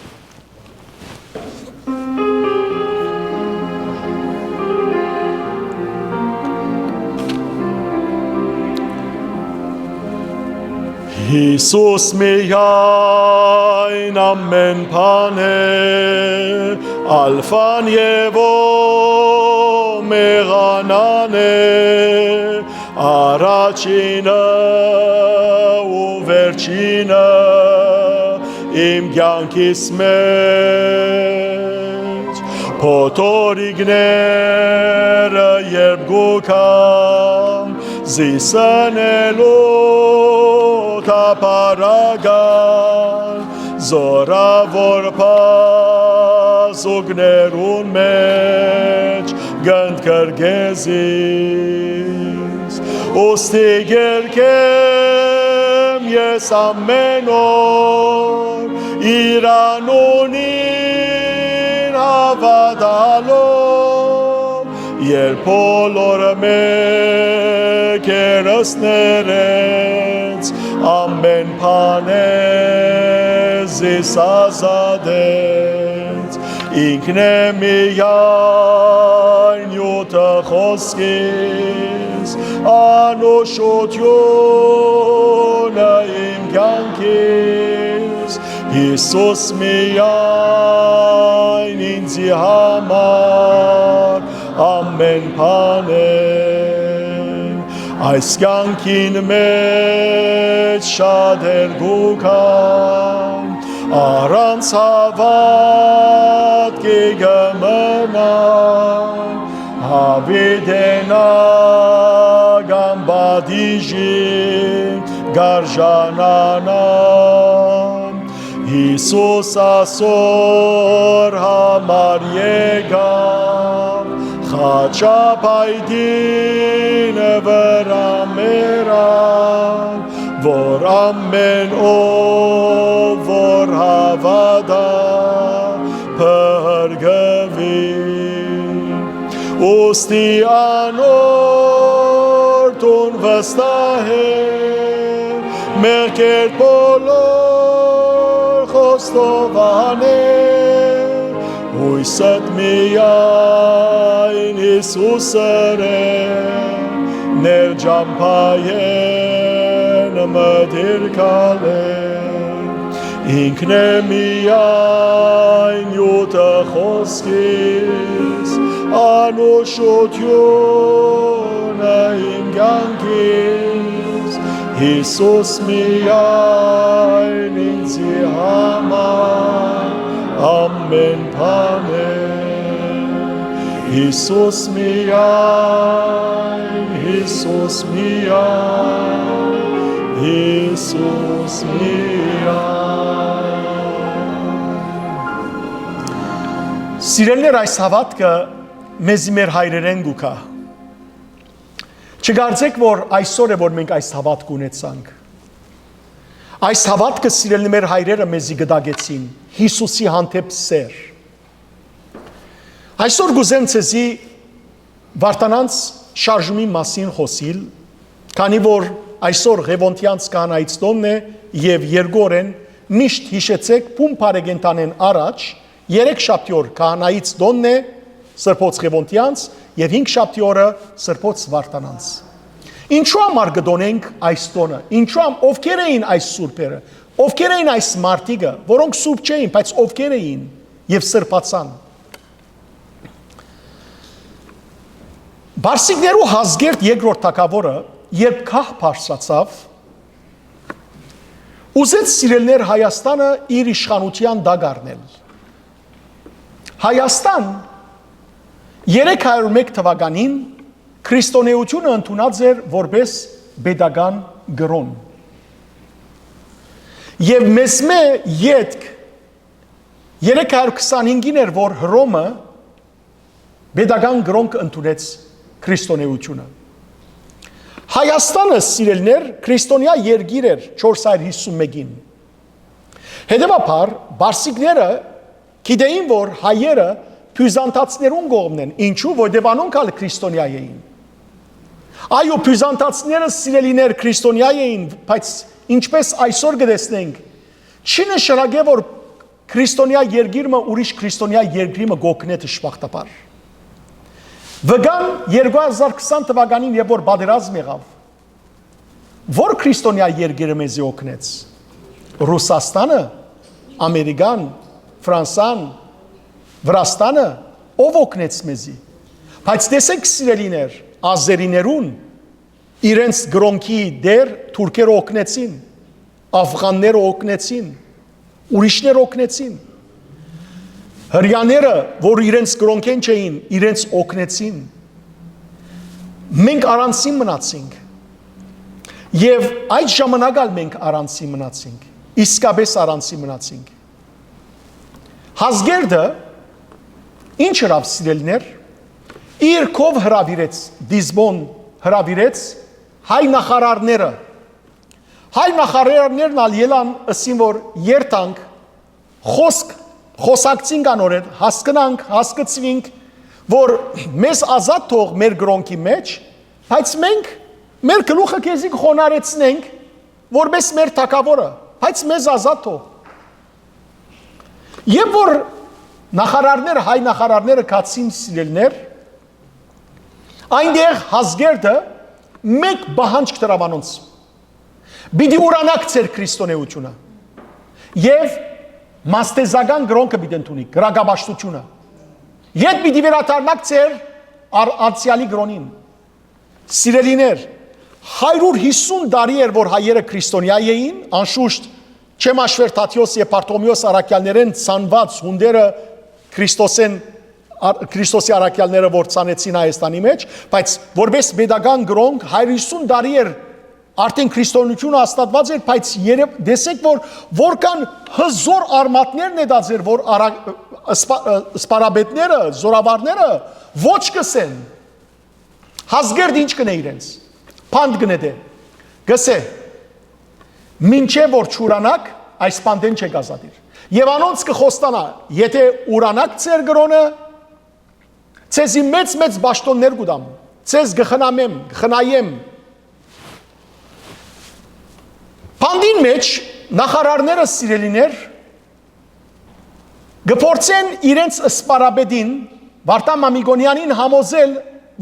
Յիսուս միայն ամէն բան է, Ալֆան եւ Օմեգան է, առաջինը ու վերջինը իմ կեանքիս մէջ։ Փոթորիկները երբ կու գան, զիս ընելու թափառական, զօրաւոր բազուկներուն մէջ կ'ընդգրկէ զիս։ Ուստի կ'երգեմ ես ամէն օր իր անունին հաւատալով, երբ բոլոր մեղքերս ներեց, ամէն բանէ զիս ազատեց։ Ինքն է միայն նիւթը խօսքիս, անուշութիւնը իմ կեանքիս, Յիսուս միայն ինծի համար ամէն բան է։ Այս կեանքին մէջ շատեր կու գան, առանց հաւատքի կը մնան, յաւիտենական պատիժին կ'արժանանան։ Յիսուս ասոր համար եկաւ, խաչապայտին վրայ մեռաւ, որ ամէն ով որ հաւատայ, փրկուի։ Ուստի անոր դուն վստահ է, մեղքերդ բոլոր խոստովանէ, յոյսդ միայն Յիսուսը է, ներ ճամբայեն մտիր գալէ։ Ինքն է միայն նիւթը խօսքիս, անուշութիւնը իմ կեանքիս, Յիսուս միայն ինձի համար ամէն բան է։ Յիսուս միայն, Յիսուս միայն, Յիսուս միայն։ Սիրելիներ, այս հաւատքը մեզի մեր հայրերէն կու գայ։ Չկարծէք, որ այսօր է, որ մենք այս հաւատքը ունեցանք։ Այս հաւատքը, սիրելի մեր հայրերը, մեզի կտակեցին Յիսուսի հանդէպ սէր։ Այսօր կ'ուզեմ ձեզի Վարդանանց շարժումի մասին խօսիլ, քանի որ այսօր Ղեւոնդեանց քահանայից տօնն է եւ երկորեն միշտ յիշեցէք, բուն բարեկենդանէն առաջ, երեք շաբթի օր քահանայից տօնն է, Սրբոց Ղեւոնդեանց եւ հինգշաբթի օրը Սրբոց Վարդանանց։ Ինչու համար կը տօնենք այս տօնը, ինչու համ, ովքեր էին այս սուրբերը, ովքեր էին այս մարդիկը, որոնք սուրբ չէին, բայց ովքեր էին եւ սրբացան։ Բարսիկներու Հազգերտ երկրորդ թագաւորը, երբ գահ բարձրացաւ, ուզեց սիրելիներ Հայաստանը իր իշխանութեան տակ առնել։ Հայաստան երեք հարյուր մէկ թվականին քրիստոնէութիւնը ընդունած էր որպէս պետական կրօն։ Եւ մեզմէ ետք երեք հարյուր քսանհինգին էր, որ Հռոմը պետական կրօն կը ընդունեց քրիստոնէութիւնը։ Հայաստանը, սիրելիներ, քրիստոնեայ երկիր էր չորս հարյուր հիսուն մէկին։ Հետեւաբար, բարսիկները գիտեին, որ հայերը բիւզանդացիներուն կողմն են, ինչու, որտեւ անոնք ալ քրիստոնեայ էին։ Այո, բիւզանդացիները, սիրելիներ, քրիստոնեայ էին, բայց ինչպէս այսօր կը տեսնենք, չի նշանակեր, որ քրիստոնեայ երկիր մը ուրիշ քրիստոնեայ երկրի մը կ'օգնէ, դժբախտաբար։ Վկան երկու հազար քսան թվականին, երբ որ պատերազմ եղաւ, ո՞ր քրիստոնեայ երկիրը մեզի օգնեց։ Ռուսաստանը, Ամերիկան, Ֆրանսան, Վրաստանը, ո՞վ օգնեց մեզի։ Բայց տեսեք, սիրելիներ, ազերիներուն իրենց կրօնքի դեր թուրքերը օգնեցին, աֆղանները օգնեցին, ուրիշներ օգնեցին։ Հրեաները, որ իրենց կրօնքէն չէին, իրենց օգնեցին։ Մենք առանցին մնացինք։ Եւ այդ ժամանակ ալ մենք առանցին մնացինք, իսկապէս առանցին մնացինք։ Հազգերդը ինչ ըրաւ, սիրելիներ, իր քով հրաւիրեց, դիզբոն հրաւիրեց հայ նախարարները։ Հայ նախարարներն ալ ելան, ըսին, որ երթանք, խոսք, խոսակցինք անոր հետ, հասկնանք, հասկցուինք, որ մեզ ազատ թող մեր կրօնքի մեջ, բայց մենք մեր գլուխը քեզի կխոնարհեցնենք, որպես մեր թագաւորը, բայց մեզ ազատ թող։ Երբ որ նախարարները, հայ նախարարները գացին, սիրելիներ, այնտեղ Հազգերդը մէկ պահանջք դրաւ անոնց. «Պիտի ուրանաք ձեր քրիստոնէութիւնը եւ մաստեզական կրօնքը պիտի ընդունիք, կրակապաշտութիւնը։ Ետ պիտի վերադառնաք ձեր ար-, անցեալի կրօնին»։ Սիրելիներ, հարիւր հիսուն տարի էր, որ հայերը քրիստոնեայ էին, անշուշտ, չեմ հաշուեր Թադէոս եւ Բարթողմէոս առաքեալներէն ցանուած յունտերը Քրիստոսին, ար-, Քրիստոսի առաքեալները, որ ցանեցին Հայաստանի մեջ, բայց որպես պետական կրոնք, հարիւր հիսուն տարի էր արդեն քրիստոնեութիւնը հաստատուած էր, բայց երեւ-, տեսեք, որ որքան հզոր արմատներ նետած էր, որ արա-, սպա-, սպարապետները, զորավարները ոչ կ'ըսեն։ Հազգերդ ինչ կ'ընէ իրենց։ Բանտ կը նետէ։ Կ'ըսէ. «Մինչեւ որ չուրանաք, այս բանտէն չեք ազատիր»։ Եւ անոնց կը խոստանայ. «Եթէ ուրանաք ձեր կրօնը, ձեզի մեծ-մեծ պաշտօններ կու տամ, ձեզ կը խնամեմ, կը խնայեմ»։ Բանտին մեջ նախարարները, սիրելիներ, կը փորձեն իրենց սպարապետին, Վարդան Մամիկոնեանին, համոզել,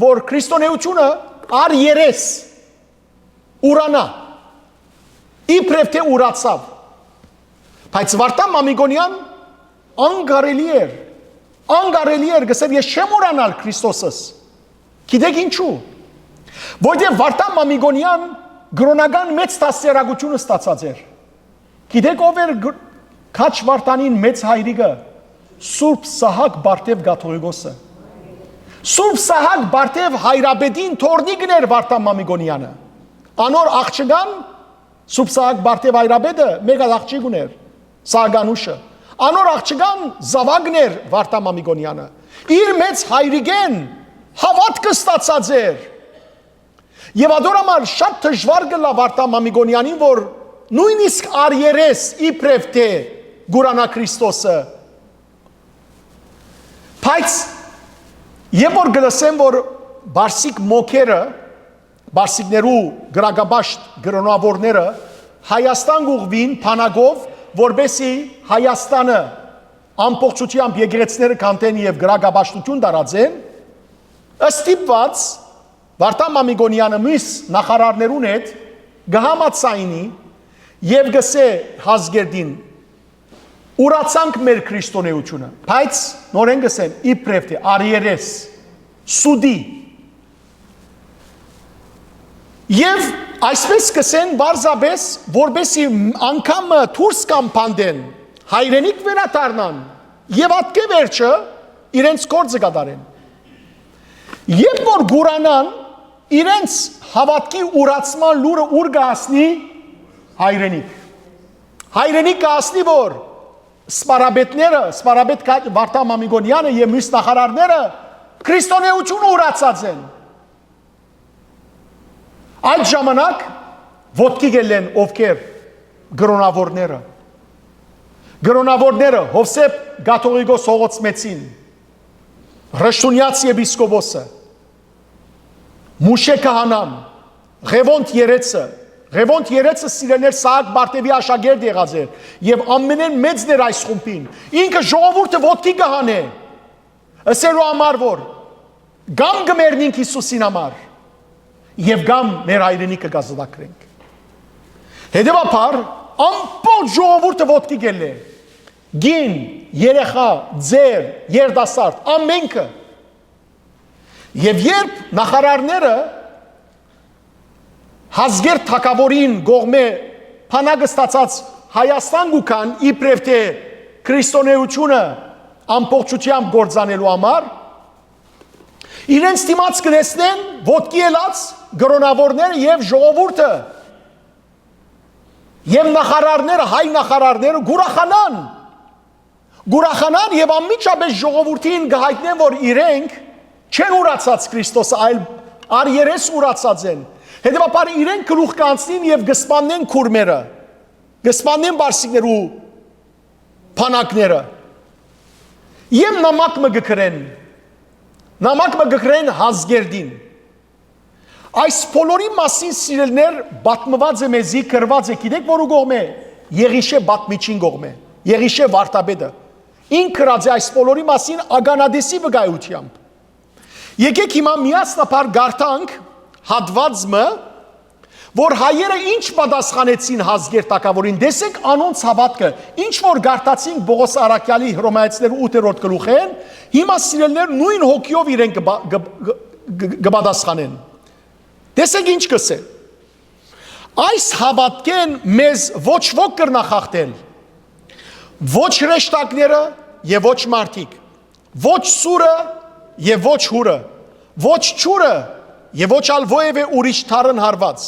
որ քրիստոնէութիւնը առ երես ուրանայ, իբրեւ թէ ուրացաւ։ Բայց Վարդան Մամիկոնեան անկարելի էր, անկարելի էր, կ'ըսէր. «Ես չեմ ուրանար Քրիստոսս»։ Գիտեք ինչու՞։ Որտեղ Վարդան Մամիկոնեան կրօնական մեծ դաստիարակութիւնը ստացած էր։ Գիտեք ով էր գ-, քաջ Վարդանին մեծ հայրիկը, Սուրբ Սահակ Բարթեւ կաթողիկոսը։ Սուրբ Սահակ Բարթեւ հայրապետին թոռնիկն էր Վարդան Մամիկոնեանը։ Անոր աղջկան, Սուրբ Սահակ Բարթեւ հայրապետը, մեկ հատ աղջիկ ունէր, Սահականուշը։ Անոր աղջկան զաւակն էր Վարդան Մամիկոնեանը։ Իր մեծ հայրիկէն հաւատքը ստացած էր։ Եւ ատոր համար շատ դժուար կ'ըլլայ Վարդան Մամիկոնեանին, որ նոյնիսկ առ երես իբրեւ թէ կ'ուրանայ Քրիստոսը։ Բայց երբ որ կը լսեմ, որ բարսիկ մոգերը, բարսիկներու կրակապաշտ կրօնաւորները Հայաստան կ'ուղղուին բանակով, որպէսզի Հայաստանը ամբողջութեամբ եկեղեցիները քանդեն եւ գրակապաշտութիւն տարածեն, ստիպուած Վարդան Մամիկոնեանը միս նախարարներուն հետ կը համաձայնի եւ կ'ըսէ Հազգերդին. «Ուրացանք մեր քրիստոնէութիւնը, բայց նորէն կ'ըսեմ, իբրեւ թէ արիերես, սուտի»։ Եւ այսպես կ'ըսեն պարզապէս, որպէսզի անգամը դուրս գան բանտէն, հայրենիք վերադառնան եւ ատկէ վերջը իրենց գործը կատարեն։ Երբ որ կ'ուրանան, իրենց հաւատքի ուրացման լուրը ո՞ւր կը հասնի։ Հայրենիք։ Հայրենիք կը հասնի, որ սպարապետները, սպարապետ Կա-, Վարդան Մամիկոնեանը եւ մյուս նախարարները քրիստոնէութիւնը ուրացած են։ Այդ ժամանակ ոտքի կ'ելլեն ովքեր կրոնաւորները։ Կրոնաւորները Յովսէփ կաթողիկոս Հողոցմեցին, Ռշտունեաց եպիսկոպոսը, Մուշէ քահանան, Ղեւոնդ երեցը, Ղեւոնդ երեցը սիրելներ Սահակ Պարտեւի աշակերտ եղած էր եւ ամենէն մեծն էր այս խումբին։ Ինքը ժողովուրդը ոտքի կը հանէ, ըսելու համար որ կամ կը մեռնինք Յիսուսին համար եւ կամ մեր հայրենիքը կազատագրենք։ Հետեւաբար ամբողջ ժողովուրդը ոտքի կ'ելլէ, գին, երեխայ, ծեր, երիտասարդ, ամենքը։ Եւ երբ նախարարները Հազգերդ թագաւորին կողմէ բանակը ստացած Հայաստան կու գան իբրեւ թէ քրիստոնէութիւնը ամբողջութեամբ կործանելու համար, իրենց դիմաց կը տեսնեն ոտքի ելած կրոնաւորները եւ ժողովուրդը եւ նախարարները, հայ նախարարները կ'ուրախանան, կ'ուրախանան եւ անմիջապէս ժողովուրդին կը յայտնեն որ իրենք չեն ուրացած Քրիստոսը, այլ արիերես ուրացած են։ Հետեւաբար իրենք գլուխ կ'անցնին եւ կը սպաննեն քուրմերը, կը սպաննեն պարսիկներու բանակները։ Եւ նամակ մը կը գրեն, նամակ մը կը գրեն Հազգերդին։ Այս բոլորի մասին, սիրելիներ, պատմուած է մեզի, գրուած է, գիտեք որու կողմէ? Եղիշէ պատմիչին կողմէ, Եղիշէ վարդապետը։ Ինք գրած է այս բոլորի մասին ականատեսի վկայութեամբ։ Եկեք հիմա միասնաբար կարդանք հատուած մը, որ հայերը ինչ պատասխանեցին Հազգերդ թագաւորին։ Տեսեք անոնց հաւատքը, ինչ որ կարդացինք Պողոս առաքեալի Հռոմայեցիներու ութերորդ գլուխէն, հիմա, սիրելիներ, նոյն հոգիով իրենք կը բա-, կը, կը, կը, կը պատասխանեն։ Տեսեք ինչ կ'ըսէ. «Այս հաւատքէն մեզ ոչ ոք կրնայ խախտել, ոչ հրեշտակները եւ ոչ մարդիկ, ոչ սուրը եւ ոչ յուրը, ոչ ջուրը եւ ոչ ալ որեւէ ուրիշ դառն հարուած։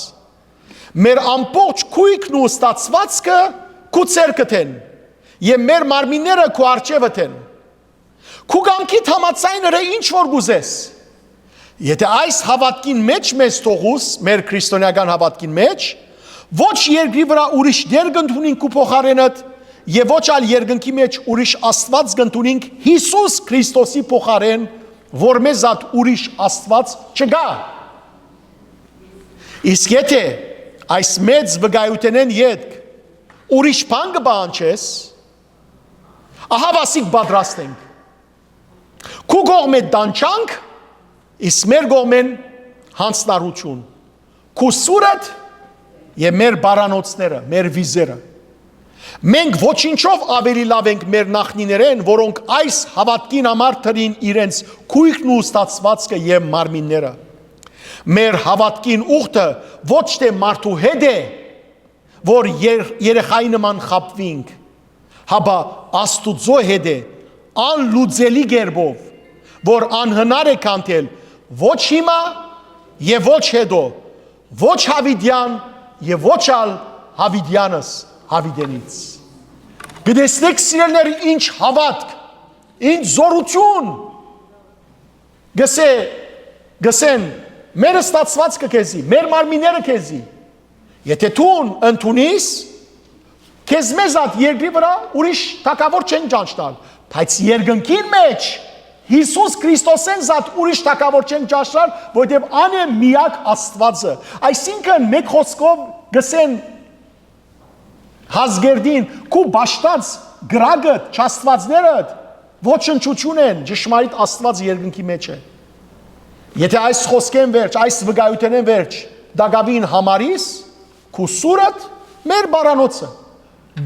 Մեր ամբողջ գոյքն ու ստացուածքը քու ձեռքդ են եւ մեր մարմինները քու առջեւդ են։ Քու կամքիդ համաձայն ըրէ ինչ որ կ'ուզես։ Եթէ այս հաւատքին մէջ մեզ թողուս, մեր քրիստոնեական հաւատքին մէջ, ոչ երկրի վրայ ուրիշ Տէր կ'ընդունինք քու փոխարէնդ եւ ոչ ալ երկնքի մէջ ուրիշ Աստուած կ'ընդունինք Յիսուս Քրիստոսի փոխարէն, որ մեզ ատ ուրիշ Աստուած չկայ։ Իսկ եթէ այս մեծ վկայութենէն ետք ուրիշ բան կը պահանջես, ահա վասիկ պատրաստ ենք։ Քու կողմէ տանջանք, իսկ մեր կողմէն յանձնառութիւն։ Քու սուրդ եւ մեր պարանոցները, մեր վիզերը։ Մենք ոչինչով աւելի լաւ ենք մեր նախնիներէն, որոնք այս հաւատքին համար դրին իրենց գոյքն ու ստացուածքը եւ մարմինները։ Մեր հաւատքին ուխտը ոչ թէ մարդու հետ է, որ եր-, երեխայի նման խաբուինք, հապա Աստուծոյ հետ է անլուծելի կերպով, որ անհնար է քանդել ոչ հիմա եւ ոչ հետո, ոչ յաւիտեան եւ ոչ ալ յաւիտեանս յաւիտենից»։ Կը տեսնեք, սիրելիներ, ինչ հաւատք, ինչ զօրութիւն։ Գսե, գսեն, մեր ստացուածքը քեզի, մեր մարմինները քեզի։ Եթէ դուն ընդունիս, քեզ մեզ ատ երկրի վրայ ուրիշ թագաւոր չեն ճանչնալ, բայց երկնքին մէջ Յիսուս Քրիստոսեն զատ ուրիշ թագաւոր չեն ճանչնալ, որտեւ ան է միակ Աստուածը։ Այսինքն, մեկ խօսքով գսեն Հազգերդին, քու պաշտած կրակդ, չաստուածներդ, ոչնչություն են, ճշմարիտ Աստուած երկնքի մեջ է։ Եթե այս խօսքէն վերջ, այս վկայութենէն վերջ, տակաւին համարիս, քու սուրդ, մեր բարանոցը,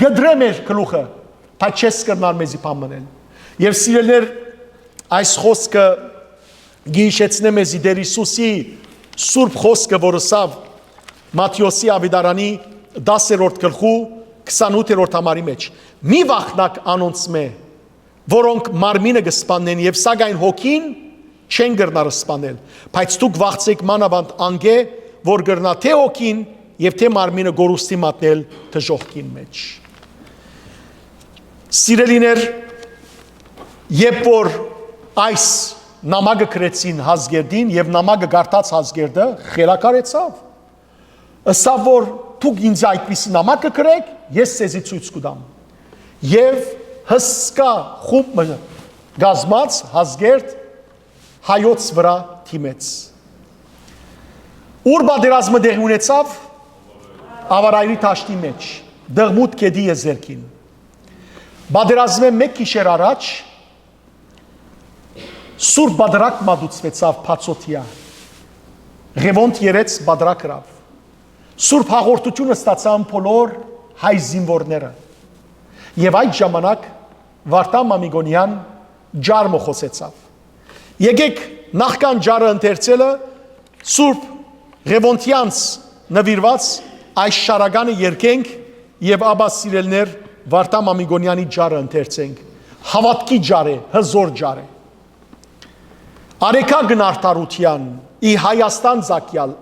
կդրե մեր գլուխը, բայց չես կրնար մեզի բան մնել։ Եւ սիրելիներ, այս խօսքը գիշեցնե մեզի Տեր Յիսուսի սուրբ խօսքը, որ ըսաւ Մատթէոսի աւետարանի դասերորդ գլխու քսանութերորդ համարի մեջ. «Մի վախնակ անոնցմէ, որոնք մարմինը կը սպաննեն եւ սակայն հոգին չեն կրնար սպանել, բայց դուք վախցէք մանաւանդ անկէ, որ կրնայ թէ հոգին եւ թէ մարմինը կորուստի մատնել դժոխքին մեջ»։ Սիրելիներ, երբ որ այս նամակը գրեցին Հազգերտին եւ նամակը կարդաց Հազգերտը, խելագարեցաւ, ըսաւ, որ դուք ինձ այդպիսի նամակ կը գրեք, ես ձեզի ցոյց կու տամ։ Եւ հսկայ խումբ մը կազմած Հազգերտ հայոց վրայ դիմեց։ Ո՞ւր պատերազմը տեղի ունեցաւ։ Աւարայրի դաշտի մեջ, Դղմուտ գետի եզերքին։ Պատերազմէն մէկ գիշեր առաջ սուրբ պատրակ մատուցուեցաւ բացօթեայ։ Ղեւոնդ երեց պատրակ ըրաւ։ Սուրբ հաղորդութիւնը ստացան բոլոր հայ զինուորները։ Եւ այդ ժամանակ Վարդան Մամիկոնեան ջար մը խօսեցաւ։ Եկեք նախքան ջարը ընթերցելը Սուրբ Ղեւոնտեանց նուիրուած այս շարականը երգենք եւ ապա, սիրելիներ, Վարդան Մամիկոնեանի ջարը ընթերցենք։ Հաւատքի ջար է, հզօր ջար է։ Արեգակն արդարութեան, ի Հայաստան ծագեալ,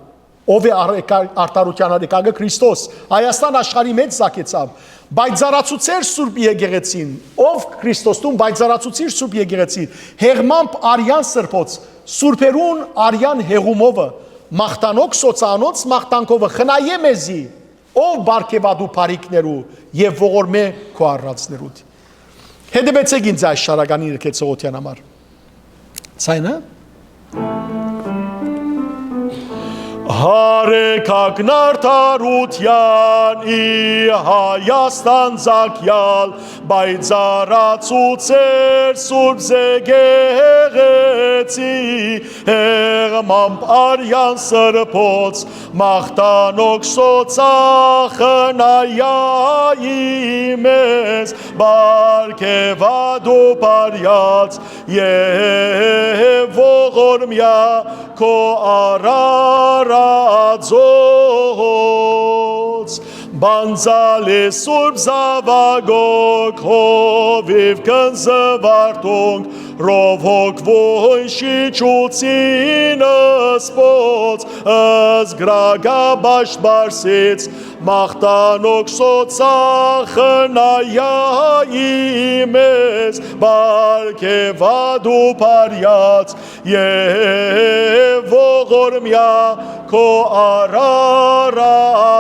ով է արեգա-, արդարութեան արեգակը? Քրիստոս, Հայաստան աշխարհի մեջ ծագեցաւ, բայց ծառացուցեր Սուրբ Եկեղեցին, ով Քրիստոս տուն, բայց ծառացուցիր Սուրբ Եկեղեցին, հեղմամբ արյան սրբոց, սուրբերուն արյան հեղումովը, մաղթանոք սոցանոց մաղթանքովը խնայէ մեզի, ով պարգեւատու բարիքներու եւ ողորմէ քու արարածներուդ։ Հետևեցեք ինձ այս շարականի երկեցողութեան համար։ Ցայնը։ Արեգակն արդարութեան, ի Հայաստան ծագեալ, բայց ծառացուցեր Սուրբ Եկեղեցի, հեղմամբ արյան սրբոց, մաղթանոք սոցախնայ մեզ, պարգեւատու բարյաց եւ ողորմեայ քու արարածոց։ Պանծալի սուրբ զաւակոք, հովիւ կնզուարդունք, Ռով հոգ վուն շիջուցին սպոց, զգրագաբաշ Պարսից, մաղթանոք սոցախնայ մեզ, պարգեւատու բարյաց եւ ողորմեայ քու արարածոց։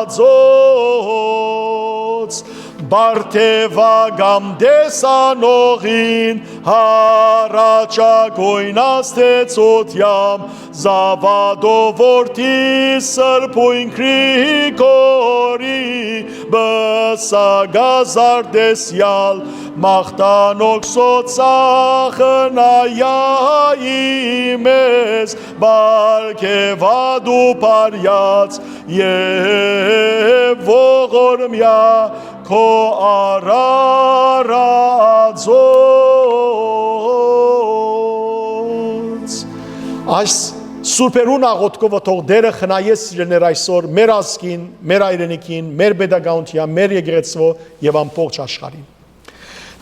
Բարթեւական տեսանողին յառաջագոյն աստեցութեամբ, Զաւատով որդի սրբոյն Գրիգորի, պսակազարդեսեալ, մաղթանոք սոցախնայ մեզ, պարգեւատու բարյաց եւ ողորմեայ քու արարածոց։ Այս սուրբերուն աղօթքովը թող Տերը խնայէ, սիրելիներ, այսօր մեր ազգին, մեր հայրենիքին, մեր պետականութեան, մեր եկեղեցւոյ եւ ամբողջ աշխարհին։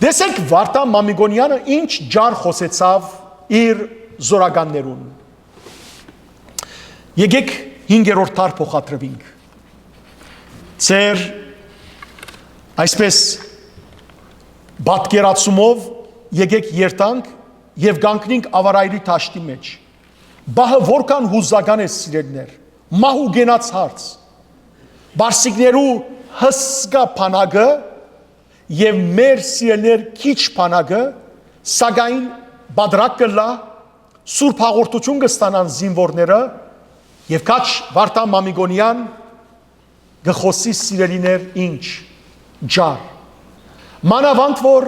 Տեսեք, Վարդան Մամիկոնեանը ինչ ջար խօսեցաւ իր զօրականներուն։ Եկեք հինգերորդ դար փոխադրվինք։ Ձեր, այսպես, պատկերացումով եկեք երթանք եւ կանգնենք Աւարայրի դաշտի մեջ։ Պահը որքան յուզական է, սիրելիներ, մահ ու կենաց հարց։ Պարսիկներու հսկայ բանակը եւ մեր, սիրելիներ, քիչ բանակը, սակայն պատրակ կ'ըլլայ, սուրբ հաղորդութիւն կը ստանան զինուորները, եւ քաջ Վարդան Մամիկոնեան կը խօսի, սիրելիներ, ինչ, ջար։ Մանաւանդ որ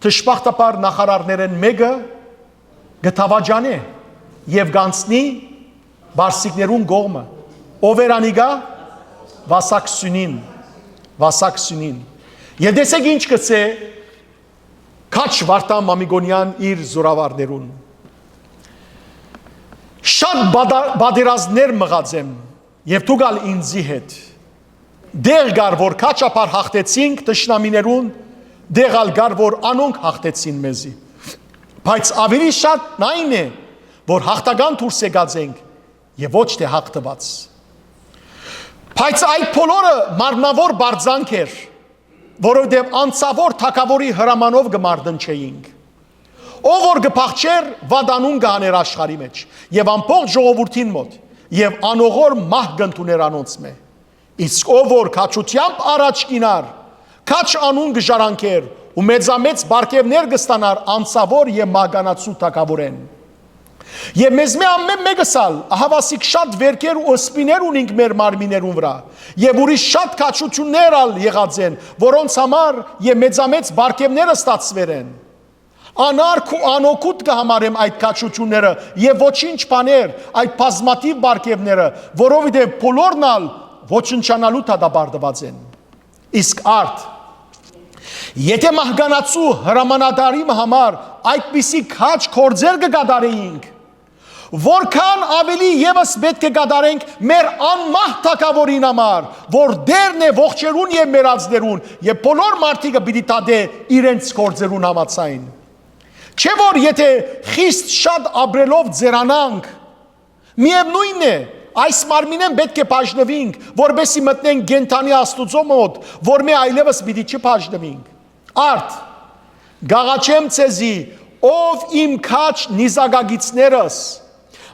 դժբախտաբար նախարարներէն մէկը կը դաւաճանէ եւ կ'անցնի պարսիկներուն կողմը։ Ո՞վ էր անիկա։ Վասակ սիւնին, վասակ սիւնին։ Եւ տեսեք ինչ կ'ըսէ քաջ Վարդան Մամիկոնեան իր զօրավարներուն։ Շատ պատա-, պատերազմներ մղած եմ, եւ դուք ալ ինծի հետ։ Դեղ կար որ քաջ ապար յաղթեցինք թշնամիներուն, դեղ ալ կար որ անոնք յաղթեցին մեզի։ Բայց աւելի շատ այն է, որ յաղթական դուրս եկած ենք եւ ոչ թե յաղթուած։ Բայց այդ բոլորը մարմնաւոր բարձանք էր, որովհետեւ անցաւոր թագաւորի հրամանով կը մարտնչէինք։ Ով որ կը փախչէր, վատ անուն կը հանէր աշխարհի մէջ եւ ամբողջ ժողովուրդին մօտ, եւ անողոր մահ կ'ընդունէր անոնցմէ։ Իսկ ով որ քաջութեամբ առաջ կ'ինար, քաջ անուն կը ժառանգէր ու մեծամեծ պարգեւներ կը ստանար անցաւոր եւ մահկանացու թագաւորէն։ Եւ մեզմէ ամէն մէկս ալ ահաւասիկ շատ վերքեր ու սպիներ ունինք մեր մարմիններուն վրայ, եւ ուրիշ շատ քաջութիւններ ալ եղած են, որոնց համար եւ մեծամեծ պարգեւներ ստացուեր են։ Անարգ ու անօգուտ կը համարեմ այդ քաջութիւնները եւ ոչինչ բաներ, այդ բազմաթիւ պարգեւները, որովհետեւ բոլորն ալ ոչնչանալու դատապարտուած են։ Իսկ արդ, եթե մահկանացու հրամանատարի համար այդպիսի քաջ գործեր կը կատարեինք, որքան աւելի եւս պէտք է կատարենք մեր անմահ թագաւորին համար, որ Տէրն է ողջերուն եւ մեռածներուն, եւ բոլոր մարդիկը պիտի դատէ իրենց գործերուն համաձայն։ Չէ՞ որ եթե խիստ շատ ապրելով ձեռանանք, միեւնույն է, այս մարմինէն պէտք է բաժնուինք, որպեսզի մտնենք կենդանի Աստուծոյ մօտ, որմէ այլեւս պիտի չբաժնուինք։ Արդ, կ'աղաչեմ ձեզի, ով իմ քաջ նիզակակիցներս,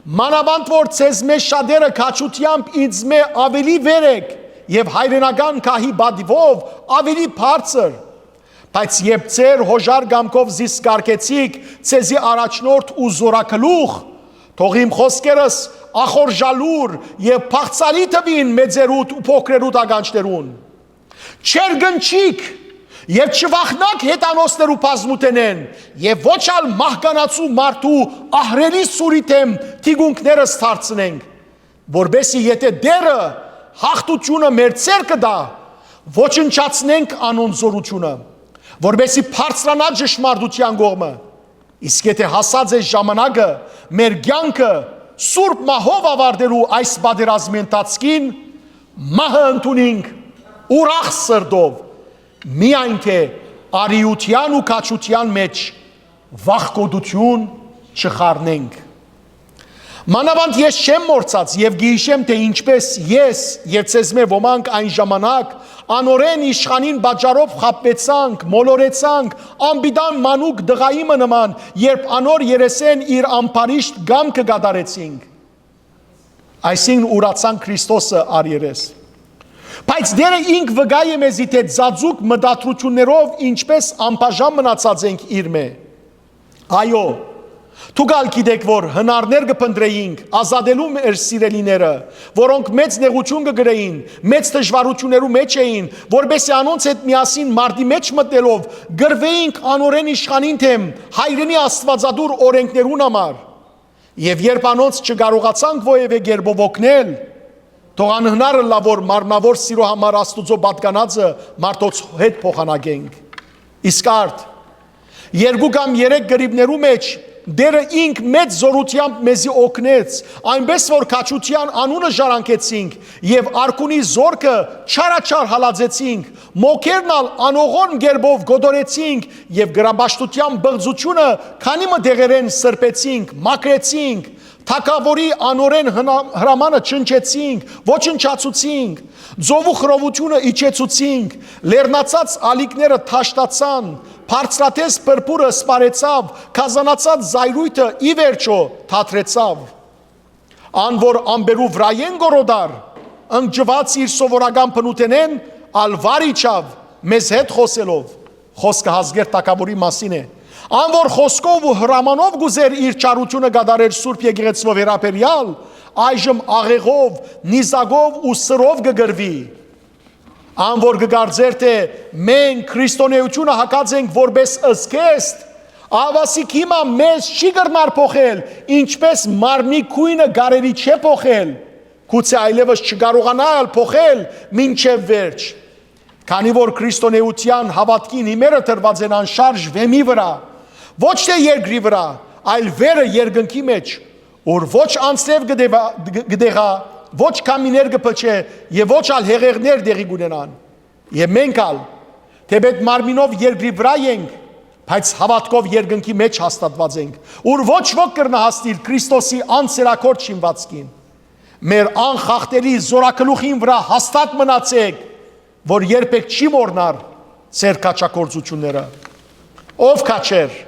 մանաւանդ որ ձեզմէ շատերը քաջութեամբ ինծմէ աւելի վեր էք եւ հայրենական գահի պատիւով աւելի բարձր, բայց երբ ձեր յօժար կամքով զիս կարգեցիք ձեզի առաջնորդ ու զօրագլուխ, թող իմ խօսքերս ախորժալուր եւ բաղձալի թուին մեծերուդ ու փոքրերուդ ականջներուն։ Չերկնչիք եւ չվախնաք հեթանոսներու բազմութենէն եւ ոչ ալ մահկանացու մարդու ահռելի սուրի դէմ թիկունքներս դարձնենք, որպեսզի եթե Տէրը յաղթութիւնը մեր ձեռքը տայ, ոչնչացնենք անոնց զօրութիւնը, որպեսզի բարձրանայ ճշմարտութեան կողմը։ Իսկ եթե հասած է ժամանակը մեր կեանքը սուրբ մահով աւարտելու այս պատերազմի ընթացքին, մահը ընդունինք ուրախ սրտով, միայն թե արիութեան ու քաջութեան մէջ վախկոտութիւն չխառնենք։ Մանաւանդ ես չեմ մոռցած եւ կը յիշեմ, թե ինչպես ես եւ ձեզմէ ոմանք այն ժամանակ անօրէն իշխանին պատճառով խաբուեցանք, մոլորեցանք, անպիտան մանուկ տղայի մը նման, երբ անոր երեսէն իր ամբարիշտ կամքը կատարեցինք։ Այսինքն՝ ուրացանք Քրիստոսը առերես։ Բայց Տէրը ինք վկայ է մեզի, թե ծածուկ մտադրութիւններով ինչպես անբաժան մնացած ենք իրմէ։ Այո, դուք ալ գիտէք, որ հնարներ կը փնտռէինք ազատելու մեր սիրելիները, որոնք մեծ նեղութիւն կը կրէին, մեծ դժուարութիւններու մէջ էին, որպեսզի անոնց հետ միասին մարտի մէջ մտնելով՝ կռուէինք անօրէն իշխանին դէմ հայրենի աստուածատուր օրէնքներուն համար։ Եւ երբ անոնց չկարողացանք որեւէ կերպով օգնել, թող անհնար ըլլայ, որ մարմնաւոր սիրո համար Աստուծոյ պատկանածը մարդոց հետ փոխանակենք։ Իսկ արդ, երկու կամ երեք կռիւներու մէջ Տէրը ինք մեծ զօրութեամբ մեզի օգնեց, այնպէս որ քաջութեան անունը ժառանգեցինք եւ արքունի զորքը չարաչար հալածեցինք, մոքերն ալ անողորմ կերպով կոտորեցինք եւ կրապաշտութեան պղծութիւնը քանի մը դեղերէն սրբեցինք, մաքրեցինք, թագաւորի անօրէն հնա-, հրամանը չնչեցինք, ոչնչացուցինք, ծովու խռովութիւնը իջեցուցինք, լեռնացած ալիքները թաշտացան, բարձրատես փրփուրը սպառեցաւ, գազանացած զայրույթը ի վերջոյ թատրեցաւ։ Ան որ ամպերու վրայէն կորոտար, ընկճուած իր սովորական բնութենէն, ալ վար իջաւ, մեզ հետ խօսելով, խօսքը Հազկերտ թագաւորի մասին է, ան որ խօսքով ու հրամանով կ'ուզէր իր չարութիւնը կատարել Սուրբ Եկեղեցւոյ վերաբերեալ, այժմ աղեղով, նիզակով ու սրով կը կռուի։ Ան որ կը կարծեր թէ մենք քրիստոնէութիւնը հագած ենք որպէս զգեստ, ահաւասիկ հիմա մեզ չի կրնար փոխել, ինչպէս մարմնի գոյնը կարելի չէ փոխել, գուցէ այլեւս չկարողանայ ալ փոխել մինչեւ վերջ։ Քանի որ քրիստոնէութեան հաւատքին հիմերը դրուած են անշարժ վէմի վրայ, ոչ թէ երկրի վրայ, այլ վերը երկնքի մէջ, ուր ոչ անձրեւ կը դեւա-, կը դեղայ, ոչ քամիներ կը փչեն եւ ոչ ալ հեղեղներ տեղի կ'ունենան։ Եւ մենք ալ, թէպէտ մարմինով երկրի վրայ ենք, բայց հաւատքով երկնքի մէջ հաստատուած ենք, ուր ոչ ոք կրնայ հասնիլ Քրիստոսի անսերակոռ շինուածքին։ Մեր անխախտելի զօրագլուխին վրայ հաստատ մնացէք, որ երբեք չի մոռնար ձեր քաջագործութիւնները։ Ով քաջեր,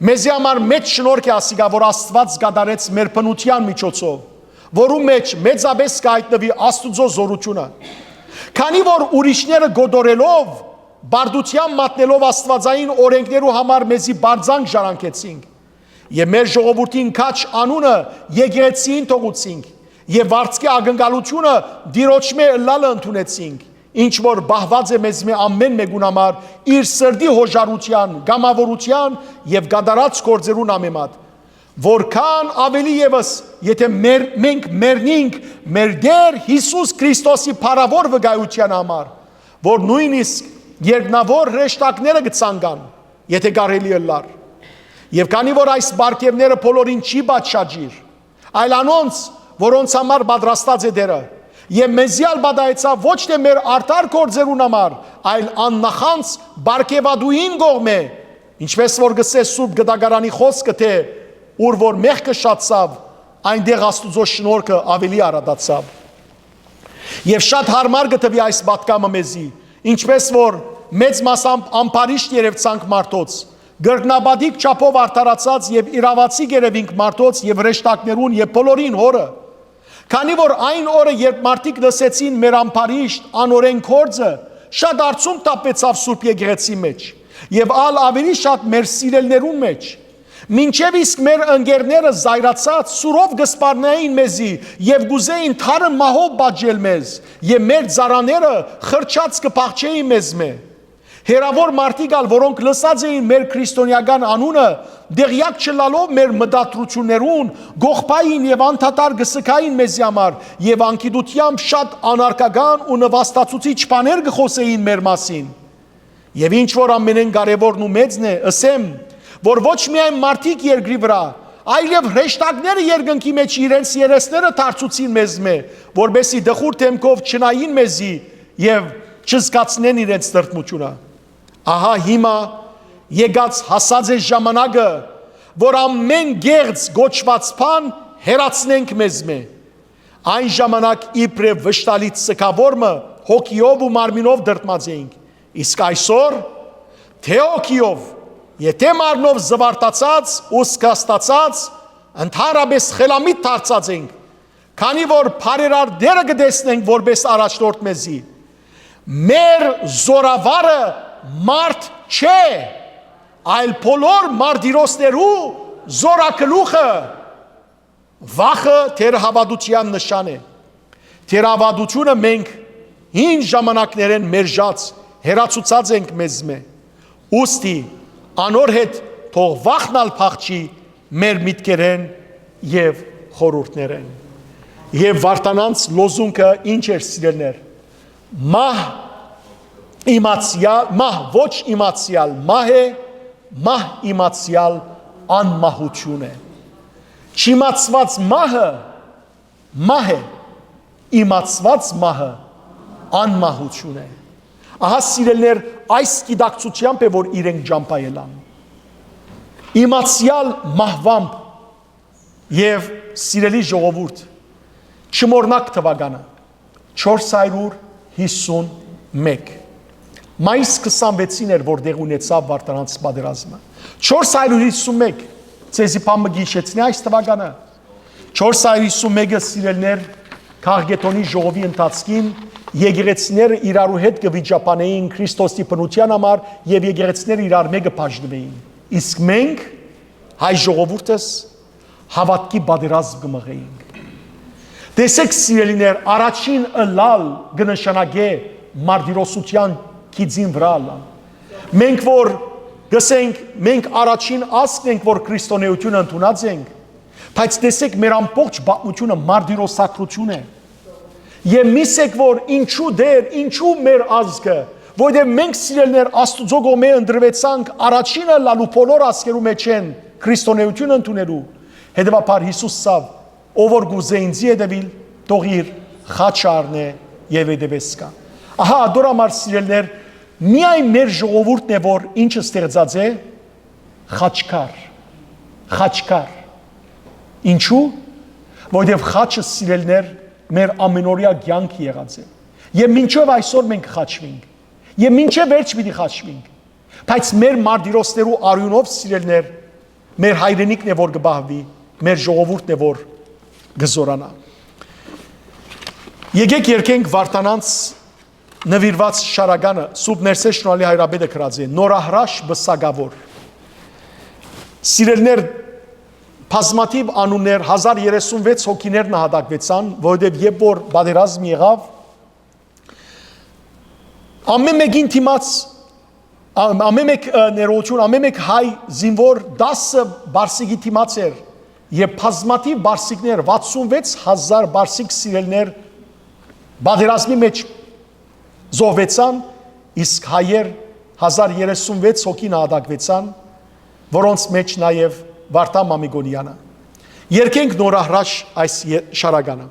մեզի համար մեծ շնորհք է ասիկա, որ Աստուած կատարեց մեր բնութեան միջոցով, որու մէջ մեծապէս կը յայտնուի Աստուծոյ զօրութիւնը։ Քանի որ ուրիշները կոտորելով, բարդութեան մատնելով աստուածային օրէնքներու համար մեզի բարձանք ժառանգեցինք, եւ մեր ժողովուրդին քաջ անունը եկեղեցիին թողուցինք, եւ վարձքի ակնկալութիւնը Տիրոջմէ ըլլալը ընդունեցինք, ինչ որ պահուած է մեզմէ ամէն մէկուն համար իր սրտի յօժարութեան, կամաւորութեան եւ կատարած գործերուն համեմատ, որքան աւելի եւս, եթէ մեր, մենք մեռնինք մեր Տէր Յիսուս Քրիստոսի փառաւոր վկայութեան համար, որ նոյնիսկ երկնաւոր հրեշտակները կը ցանկան, եթէ կարելի ըլլար։ Եւ քանի որ այս պարգեւները բոլորին չի պատշաճիր, այլ անոնց, որոնց համար պատրաստած է Տէրը, եւ մեզի ալ պատահեցաւ ոչ թէ մեր արդար գործերուն համար, այլ աննախանձ պարգեւատուին կողմէ, ինչպէս որ կ'ըսէ Սուրբ Կտակարանի խօսքը, թէ «Ուր որ մեղքը շատցաւ, այնտեղ Աստուծոյ շնորհքը աւելի արատացաւ»։ Եւ շատ յարմար կը թուի այս պատգամը մեզի, ինչպէս որ մեծ մասամբ ամբարիշտ երեւցանք մարդոց, կրկնապատիկ չափով արդարացած եւ իրաւացիկ երեւինք մարդոց եւ հրեշտակներուն եւ բոլորին հօրը։ Քանի որ այն օրը, երբ մարդիկ լսեցին մեր ամբարիշտ անօրէն գործը, շատ արցունք թափուեցաւ Սուրբ Եկեղեցի մէջ եւ ալ աւելի շատ մեր սիրելիներուն մէջ, մինչեւ իսկ մեր ընկերները զայրացած սուրով կը սպառնային մեզի եւ կ'ուզէին թարմ մահով պատժել մեզ, եւ մեր ծառաները խրճած կը փախչէին մեզմէ։ Հեռաւոր մարդիկ ալ, որոնք լսած էին մեր քրիստոնէական անունը, տեղեակ չըլլալով մեր մտադրութիւններուն, կողբային եւ անդադար կը սգային մեզի համար եւ անգիտութեամբ շատ անարգական ու նուաստացուցիչ բաներ կը խօսէին մեր մասին։ Եւ ինչ որ ամենէն կարեւորն ու մեծն է, ըսեմ, որ ոչ միայն մարդիկ երկրի վրայ, այլեւ հրեշտակները երկնքի մէջ իրենց երեսները դարձուցին մեզմէ, որպէսզի տխուր դէմքով չնային մեզի եւ չզգացնեն իրենց տրտմութիւնը։ Ահա հիմա եկած հասած է ժամանակը, որ ամէն կեղծ կոչուած բան հեռացնենք մեզմէ։ Այն ժամանակ իբրեւ վշտալից սգաւոր մը հոգիով ու մարմինով դրդմած էինք, իսկ այսօր թէ հոգիով, եթէ մարմնով զուարթացած ու սկաստացած, ընդհանրապէս խելամիտ դարձած ենք, քանի որ բարերար Տէրը կը տեսնենք որպէս առաջնորդ մեզի։ Մեր զորավարը մարդ չէ, այլ բոլոր մարտիրոսներու զորագլուխը։ Վախը թերհաւատութեան նշան է։ Թերհաւատութիւնը մենք հին ժամանակներէն մերժած, հեռացուցած ենք մեզմէ։ Ուստի անոր հետ թող վախն ալ փախչի մեր միտքերէն եւ խորհուրդներէն։ Եւ Վարդանանց լոզունգը ինչ էր, սիրելիներ։ Մահ իմացեալ, մահ ոչ իմացեալ մահ է, մահ իմացեալ անմահութիւն է։ Չիմացուած մահը մահ է, իմացուած մահը անմահութիւն է։ Ահա, սիրելիներ, այս գիտակցութեամբ է, որ իրենք ճամբայ ելան։ Իմացեալ մահուամբ։ Եւ, սիրելի ժողովուրդ, չմոռնաք թուականը, չորս հարիւր յիսուն մէկ։ Մայիս քսանվեցին էր, որ տեղի ունեցաւ Վարդանանց պատերազմը։ Չորս հարիւր յիսուն մէկ, ձեզի բան մը կը յիշեցնի այս թուականը։ Չորս հարիւր յիսուն մէկը, սիրելիներ, Քաղկեդոնի ժողովի ընթացքին եկեղեցիները իրարու հետ կը վիճաբանէին Քրիստոսի բնութեան համար եւ եկեղեցիները իրար մէկը բաժնուէին։ Իսկ մենք, հայ ժողովուրդս, հաւատքի պատերազմ կը մղէինք։ Տեսէք, սիրելիներ, առաջին ըլլալ կը նշանակէ մարտիրոսութեան գիծին վրայ ըլլան։ Մենք որ կ'ըսենք, մենք առաջին ազգն ենք, որ քրիստոնէութիւնը ընդունած ենք, բայց տեսէք, մեր ամբողջ պատմութիւնը մարտիրոսագրութիւն է։ Եւ միշտ եք որ ինչու Տէր, ինչու մեր ազգը, որովհետեւ մենք սիրելներ Աստուծոյ կողմէ ընտրուեցանք առաջինը ըլլալու բոլոր ազգերու մէջէն քրիստոնէութիւն ընդունելու, հետեւաբար Յիսուս սաւ, ով որ կ'ուզէ ինծի հետեւիլ, թող իր խաչը առնէ եւ հետեւէս գայ։ Ահա ատոր համար սիրելներ, միայն մեր ժողովուրդն է, որ ինչը ստեղծած է, խաչքար, խաչքար։ Ինչու՞։ Որովհետեւ խաչը սիրելներ մեր ամենօրեայ կեանքը եղած է։ Եւ մինչեւ այսօր մենք խաչվենք։ Եւ մինչեւ վերջ պիտի խաչվենք։ Բայց մեր մարտիրոսներու արիւնով սիրելներ, մեր հայրենիքն է, որ կը պահուի, մեր ժողովուրդն է, որ կը զօրանայ։ Եկեք երգենք Վարդանանց նուիրուած շարականը, Սուրբ Ներսէ Շնորհալի հայրապետը գրած է, Նորահրաշ պսակաւոր։ Սիրելներ, բազմաթիւ անուններ, հազար երեսուն վեց հոգիներ նահատակուեցան, որովհետեւ երբ որ պատերազմ եղաւ, ամեն մեկին դիմաց, ամ-, ամեն մեկ, ը, ներողություն, ամեն մեկ հայ զինվոր տասը պարսիկի դիմաց էր, եւ բազմաթիւ պարսիկներ, վաթսուն վեց հազար պարսիկ սիրելներ պատերազմի մէջ զոհուեցան, իսկ հայեր հազար երեսուն վեց հոգի նահատակուեցան, որոնց մէջ նաեւ Վարդան Մամիկոնեանը։ Երգենք նորահրաշ այս ե-, շարականը։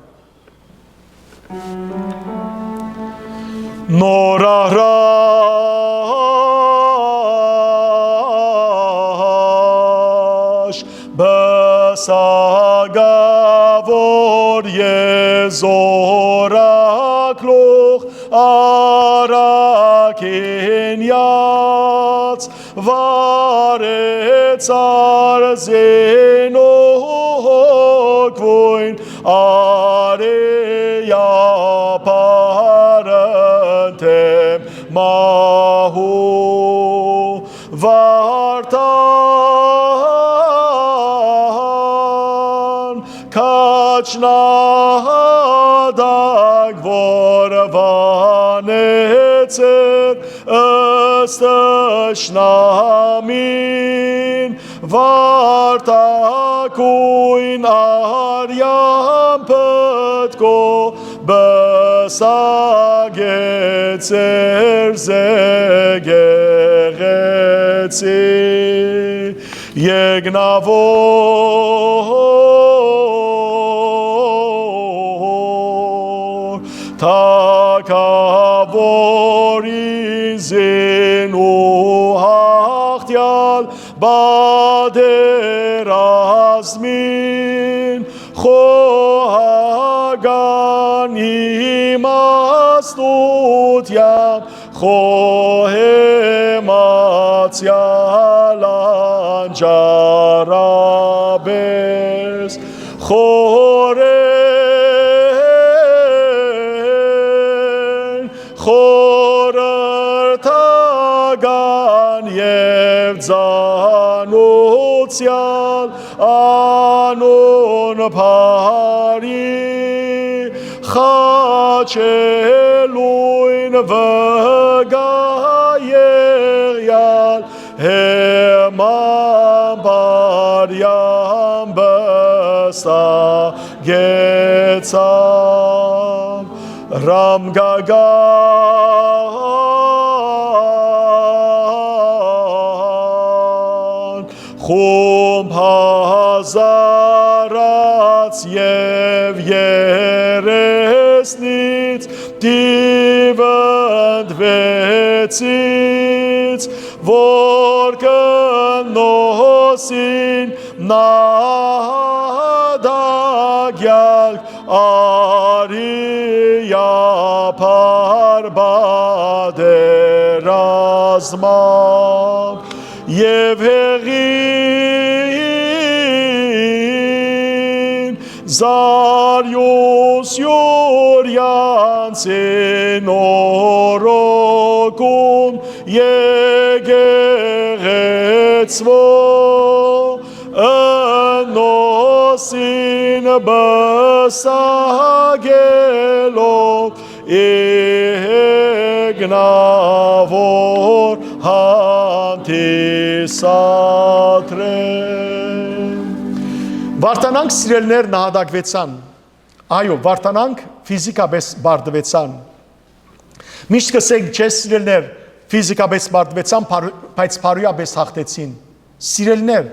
Նորահրաշ պսակաւոր, եզօրագլուխ առաքինեաց, վարեցար զինուղգոյն արեապարը դէմ մահու, Վարդան քաջ նահատակ որ վանեցեր ըստ թշնամին, վարդագոյն արեան պտկոյ պսակեց ձեր եկեղեցին, եկնաւոր թագաւոր, ի զինուհ յաղթեալ պատերազմին, խոհական իմաստութեան խոհեմացեալ անճարաբէս խորհ-, խորհրդական եւ ծանուցեալ անուն բարի խաչելույն վկայ եղեալ հեման բարեան պսակեցաւ Ռամկական խումբ հազարաց եւ երեսնից տիւ ընդ վեցից, որ կ'ըննոսին նահատակ յարք արիապար պատերազմա եւ հեղին Զարիուս Յուրեանցի նորոգուն եկեղեցւոյ, ըննոսին պսակելով Եկնա որ հանդիսատրեմ։ Վարդանանք, սիրելիներ, նահատակվեցան։ Այո, վարդանանք, ֆիզիկապես բարդուեցան։ Միշտ կ'ըսենք, չէ, սիրելիներ, ֆիզիկապես բարդուեցան, փարու-, բայց փարոյապես հաղթեցին։ Սիրելիներ,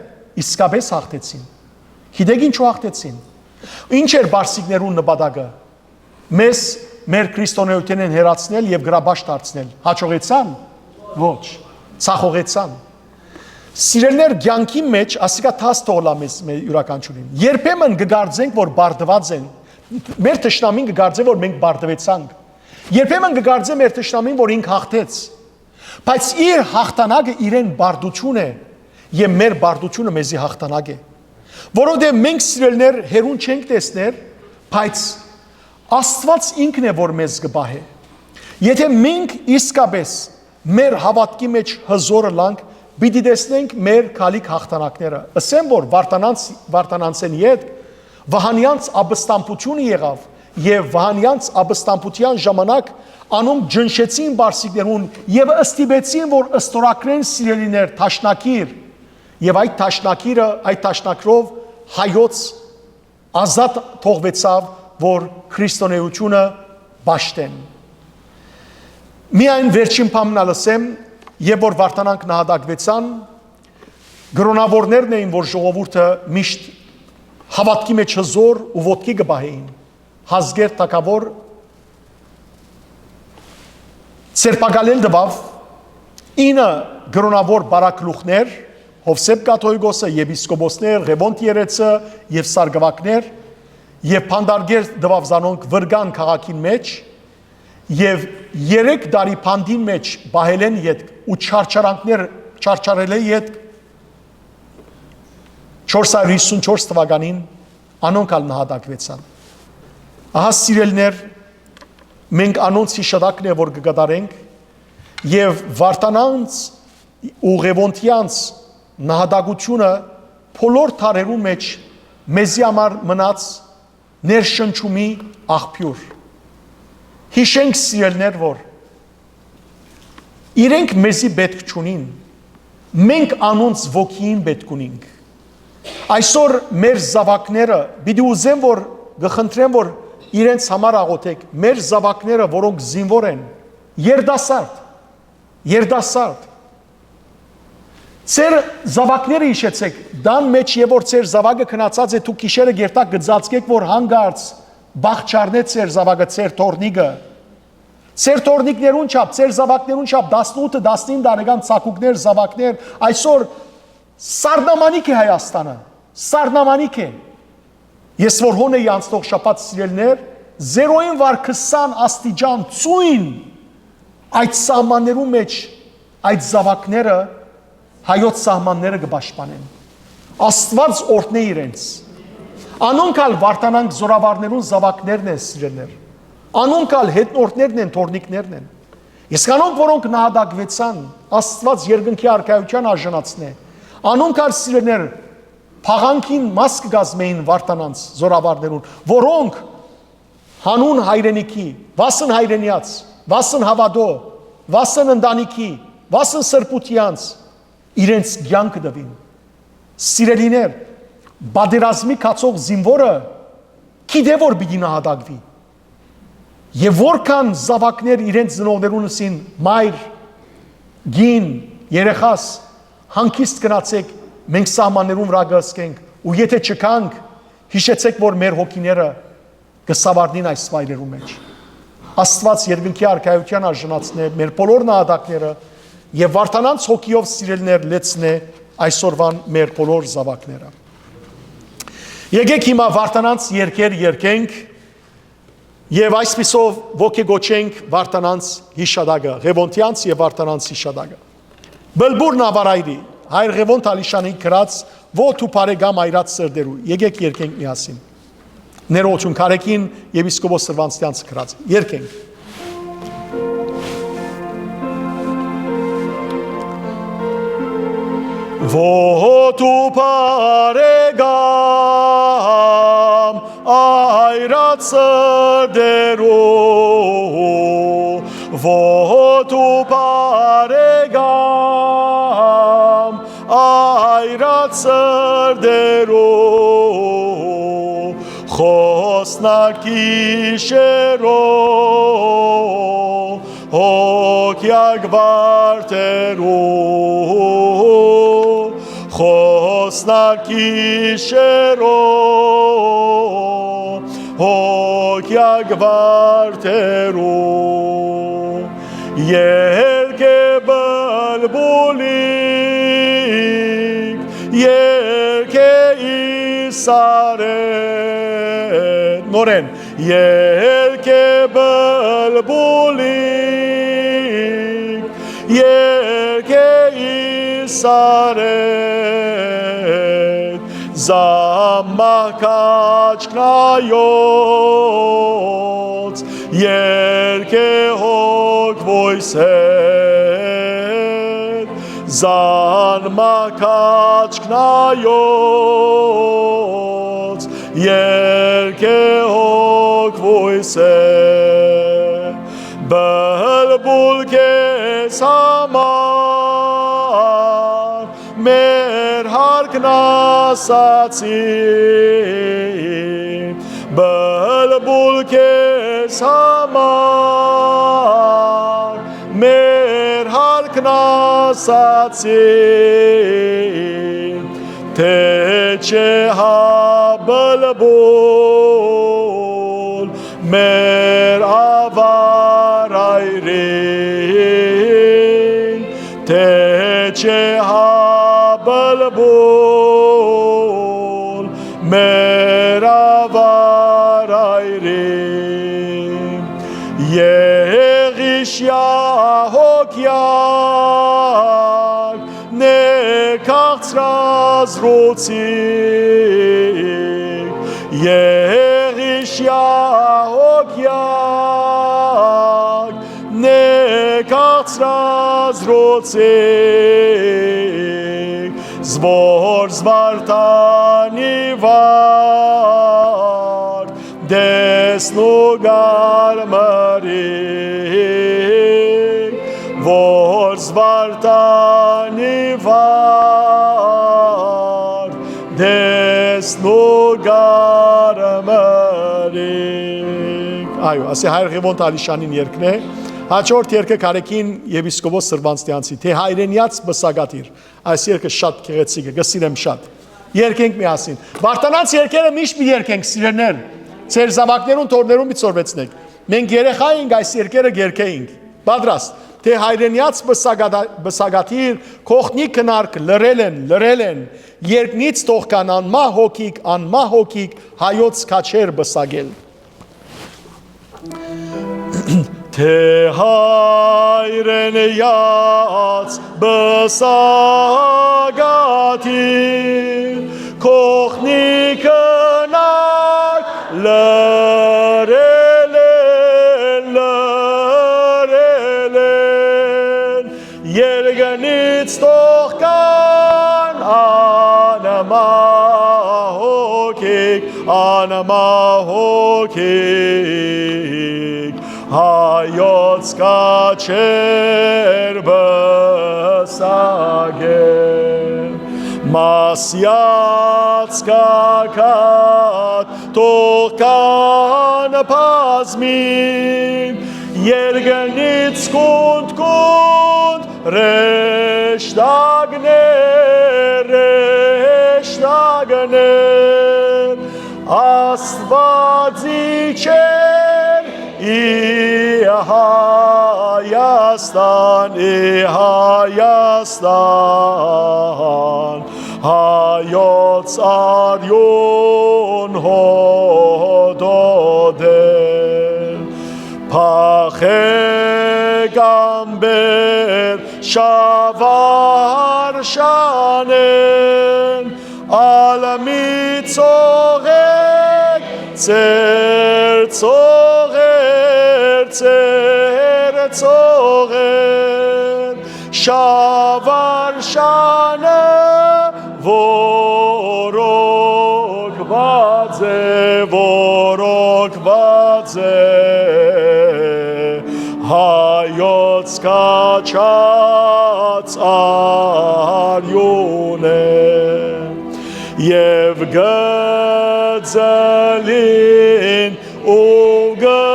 իսկապես հաղթեցին։ Գիտեք ինչու հաղթեցին։ Ինչ էր բարսիկներուն նպատակը։ Մեզ մեր քրիստոնէութենէն հեռացնել եւ գրաբաճ դարձնել։ Հաջողեցան։ Ոչ, ցախողեցան։ Սիրելիներ, կեանքի մեջ ասիկա դաս թողլայ մեզ, մեր իւրաքանչիւրին։ Երբեմն կը կարծենք, որ բարդուած են, մեր թշնամին կը կարծէ, որ մենք բարդուեցանք։ Երբեմն կը կարծէ մեր թշնամին, որ ինք հաղթեց։ Բայց իր հաղթանակը իրեն բարդութիւն է, եւ մեր բարդութիւնը մեզի հաղթանակ է։ Որովհետեւ մենք, սիրելիներ, հեռուն չենք տեսներ, բայց Աստուած ինքն է, որ մեզ կը պահէ։ Եթէ մենք իսկապես մեր հաւատքի մեջ հզոր ըլանք, պիտի տեսնենք մեր գալիք հաղթանակները։ Ըսեմ, որ Վարդանանց-, Վարդանանցէն ետք Վահանեանց ապստամբութիւնը եղաւ, եւ Վահանեանց ապստամբութեան ժամանակ անոնք ճնշեցին բարսիկներուն եւ ստիպեցին, որ ստորագրեն, սիրելիներ, դաշնակիր։ Եւ այդ դաշնակիրը, այդ դաշնակրով հայոց ազատ թողուեցաւ, որ քրիստոնէութիւնը պաշտեն։ Միայն վերջին բանն ալ ըսեմ, եւ որ Վարդանանք նահատակուեցան, կրոնաւորներն էին, որ ժողովուրդը միշտ հաւատքի մեջ հզոր ու ոտքի կը պահէին։ Հազգեր թագաւոր ձերբակալել տուաւ ինը կրոնաւոր բարագլուխներ, Յովսէփ կաթողիկոսը, եպիսկոպոսներ, Ղեւոնդ երեցը եւ Սարգուակներ, եւ բանտարկել տուաւ զանոնք Վրկան քաղաքին մեջ, եւ երեք տարի բանտին մեջ պահելէն ետք ու չարչարանքներ չարչարելէ ետք, չորս հարիւր հիսուն չորս թվականին անոնք ալ նահատակուեցան։ Ահա, սիրելիներ, մենք անոնց հիշատակն է, որ կը կատարենք, եւ Վարդանանց ու Ղեւոնտեանց նահատակութիւնը բոլոր դարերու մեջ մեզի համար մնաց ներշնչումի աղբիւր։ Յիշենք, սիրելիներ, որ իրենք մեզի պէտք չունին, մենք անոնց ոգիին պէտք ունինք։ Այսօր մեր զաւակները, պիտի ուզեմ, որ կը խնդրեմ, որ իրենց համար աղօթեք, մեր զաւակները, որոնք զինուոր են, երիտասարդ, երիտասարդ, ձեր զաւակները յիշեցէք, տան մեջ եւ որ ձեր զաւակը գնացած է, դուք գիշերը գերտակ կը ծածկէք, որ հանկարծ բախ չառնէ ձեր զաւակը, ձեր թոռնիկը։ Ձեր թոռնիկներուն չափ, ձեր զաւակներուն չափ, տասնութ, տասնինը տարեկան ծագուկներ, զաւակներ, այսօր սառնամանիք է Հայաստանը, սառնամանիք է։ Ես որ հոն էի անցնող շաբաթ, սիրելիներ, զերոյին վար քսան աստիճան ծոյն այդ սահմաններու մեջ այդ զաւակները, հայոց սահմանները կը պաշտպանեն։ Աստուած օրհնէ իրենց։ Անոնք ալ Վարդանանք զորավարներուն զաւակներն են, սիրելիներ։ Անոնք ալ հետնորդներն են, թոռնիկներն են։ Իսկ անոնք, որոնք նահատակուեցան, Աստուած երկնքի արքայութեան արժանացնէ։ Անոնք ալ, սիրելիներ, փաղանքին մաս կը կազմէին Վարդանանց զորավարներուն, որոնք հանուն հայրենիքի, վասն հայրենեաց, վասն հաւատոյ, վասն ընտանիքի, վասն սրբութեանց իրենց կեանքը տուին։ Սիրելիներ, պատերազմի գացող զինուորը գիտէ, որ պիտի նահատակուի։ Եւ որքան զաւակներ իրենց ծնողներուն ըսին, մայր, կին, երեխաս, հանգիստ գնացէք, մենք սահմաններուն վրայ կ'ըսկենք, ու եթէ չգանք, յիշեցէք, որ մեր հոգիները կը սաւառնին այս վայրերու մեջ։ Աստուած երկնքի արքայութեան արժանացնէ մեր բոլոր նահատակները եւ Վարդանանց հոգիով, սիրելիներ, լեցնէ այսօրվան մեր բոլոր զաւակները։ Եկեք հիմա Վարդանանց երկեր երկենք եւ այսպիսով ոգեգոչենք Վարդանանց յիշատակը, Ղեւոնտեանց եւ Վարդանանց յիշատակը։ Բլբուր նավարայրի, հայր Ղևոնդ Ալիշանի գրած «Ո դու բարեկամ այրած սրտերու»։ Եկեք երկենք միասին։ Ներողություն, Կարեկին եպիսկոպոս Սրվանցյանցը գրած է։ Երկենք։ Ո դու բարեկամ այրած սրտերու Խօսնակ գիշերոյ, հոգեակ վարդերու, խօսնակ գիշերոյ, հոգեակ վարդերու, երկէ բլբուլիկ, երկէ իսարետ, նորէն, երկէ բլբուլիկ, երկէ իսարետ, զամմա քաչքնայոց, երկէ հոգ ոյսետ, զամմա քաչքնայոց, երկէ հոգ ոյսետ, բլբուլ քեզ համար մեր հարկն ասացի, բլբուլ քեզ համար մեր հարկն ասացի, թէ չէ հա բլբուլ մեր աւար այրին, թէ չէ հա բլբուլ մեր աւար այրին, եղիշյա հոգեակ, նե քաղցրազրուցիկ, եղիշյա հոգեակ, նե քաղցրազրուցիկ, զոր զվարթանի վար, տեսնու կարմրիկ, որ զվարթանի վար, տեսնու կարմրիկ։ Այո, ասի Հայր Ղեւոն Թալիշանին երկն է։ Հաջորդ երկը Կարեքին եպիսկոպոս Սրվանցտեանցի, թէ հայրենեաց պսակատիր։ Այս երկը շատ գեղեցիկ է, կը սիրեմ շատ։ Երկենք միասին։ Վարդանանց երկերը միշտ մի երկենք, սիրելիներ։ Ձեր զաւակներուն, թոռներուն մի ցորվեցնեք։ Մենք երեխա ենք, այս երկերը կերգենք։ Պատրաստ։ Թէ հայրենեաց պսակատա-, պսակատիր, կողքնի քնարք լռել են, լռել են, երկնից թող գան անմահ հոգիք, անմահ հոգիք, հայոց քաչեր պսակել։ Թէ հայրենեաց պսակատիր, կողքնի քնարք լռել են, լռել են, երկնից թող գան անմահ հոգիք, անմահ հոգիք, հայոց քաչեր պսակեն, մասեաց կակատ թող գան բազմին, երկնից կունդ, կունդ, հրեշտակներ, հրեշտակներ, Աստուածի չեր, ի Հայաստան, ի Հայաստան, հայոց արիւն հոդոդել, փախեք ամպեր շաւարշանեն, ալ մի ծողեր, ձեր ծողեր, ձեր ծողեր, շաւարշանը որոկուած է, որոկուած է հայոց քաչած արիւնը, եւ գ Ծլին ու կը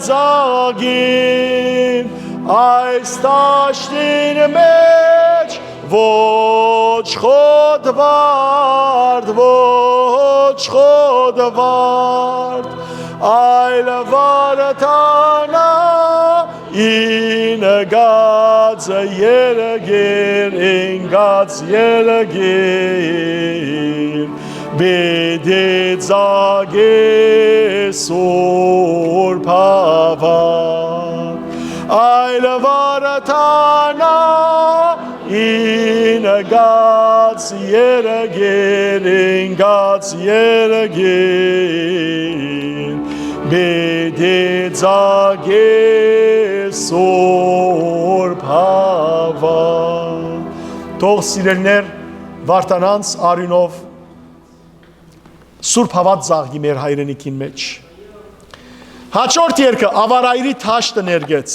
ծաղին այս դաշտին մէջ, ոչ խոտվարդ, ոչ խոտվարդ, այլ վարդանայ ինկած երկիր, ինկած երկիր, պիտի ծագի Սուրբ Հաւան, այլ վարդանայ ինկած երկիր, ինկած երկիր, պիտի ծագի Սուրբ Հաւան։ Թող, սիրելիներ, վարդանանց արիւնով Սուրբ Հաւան ծաղկի մեր հայրենիքին մէջ։ Հաջորդ երգը Աւարայրի դաշտը ներկեց։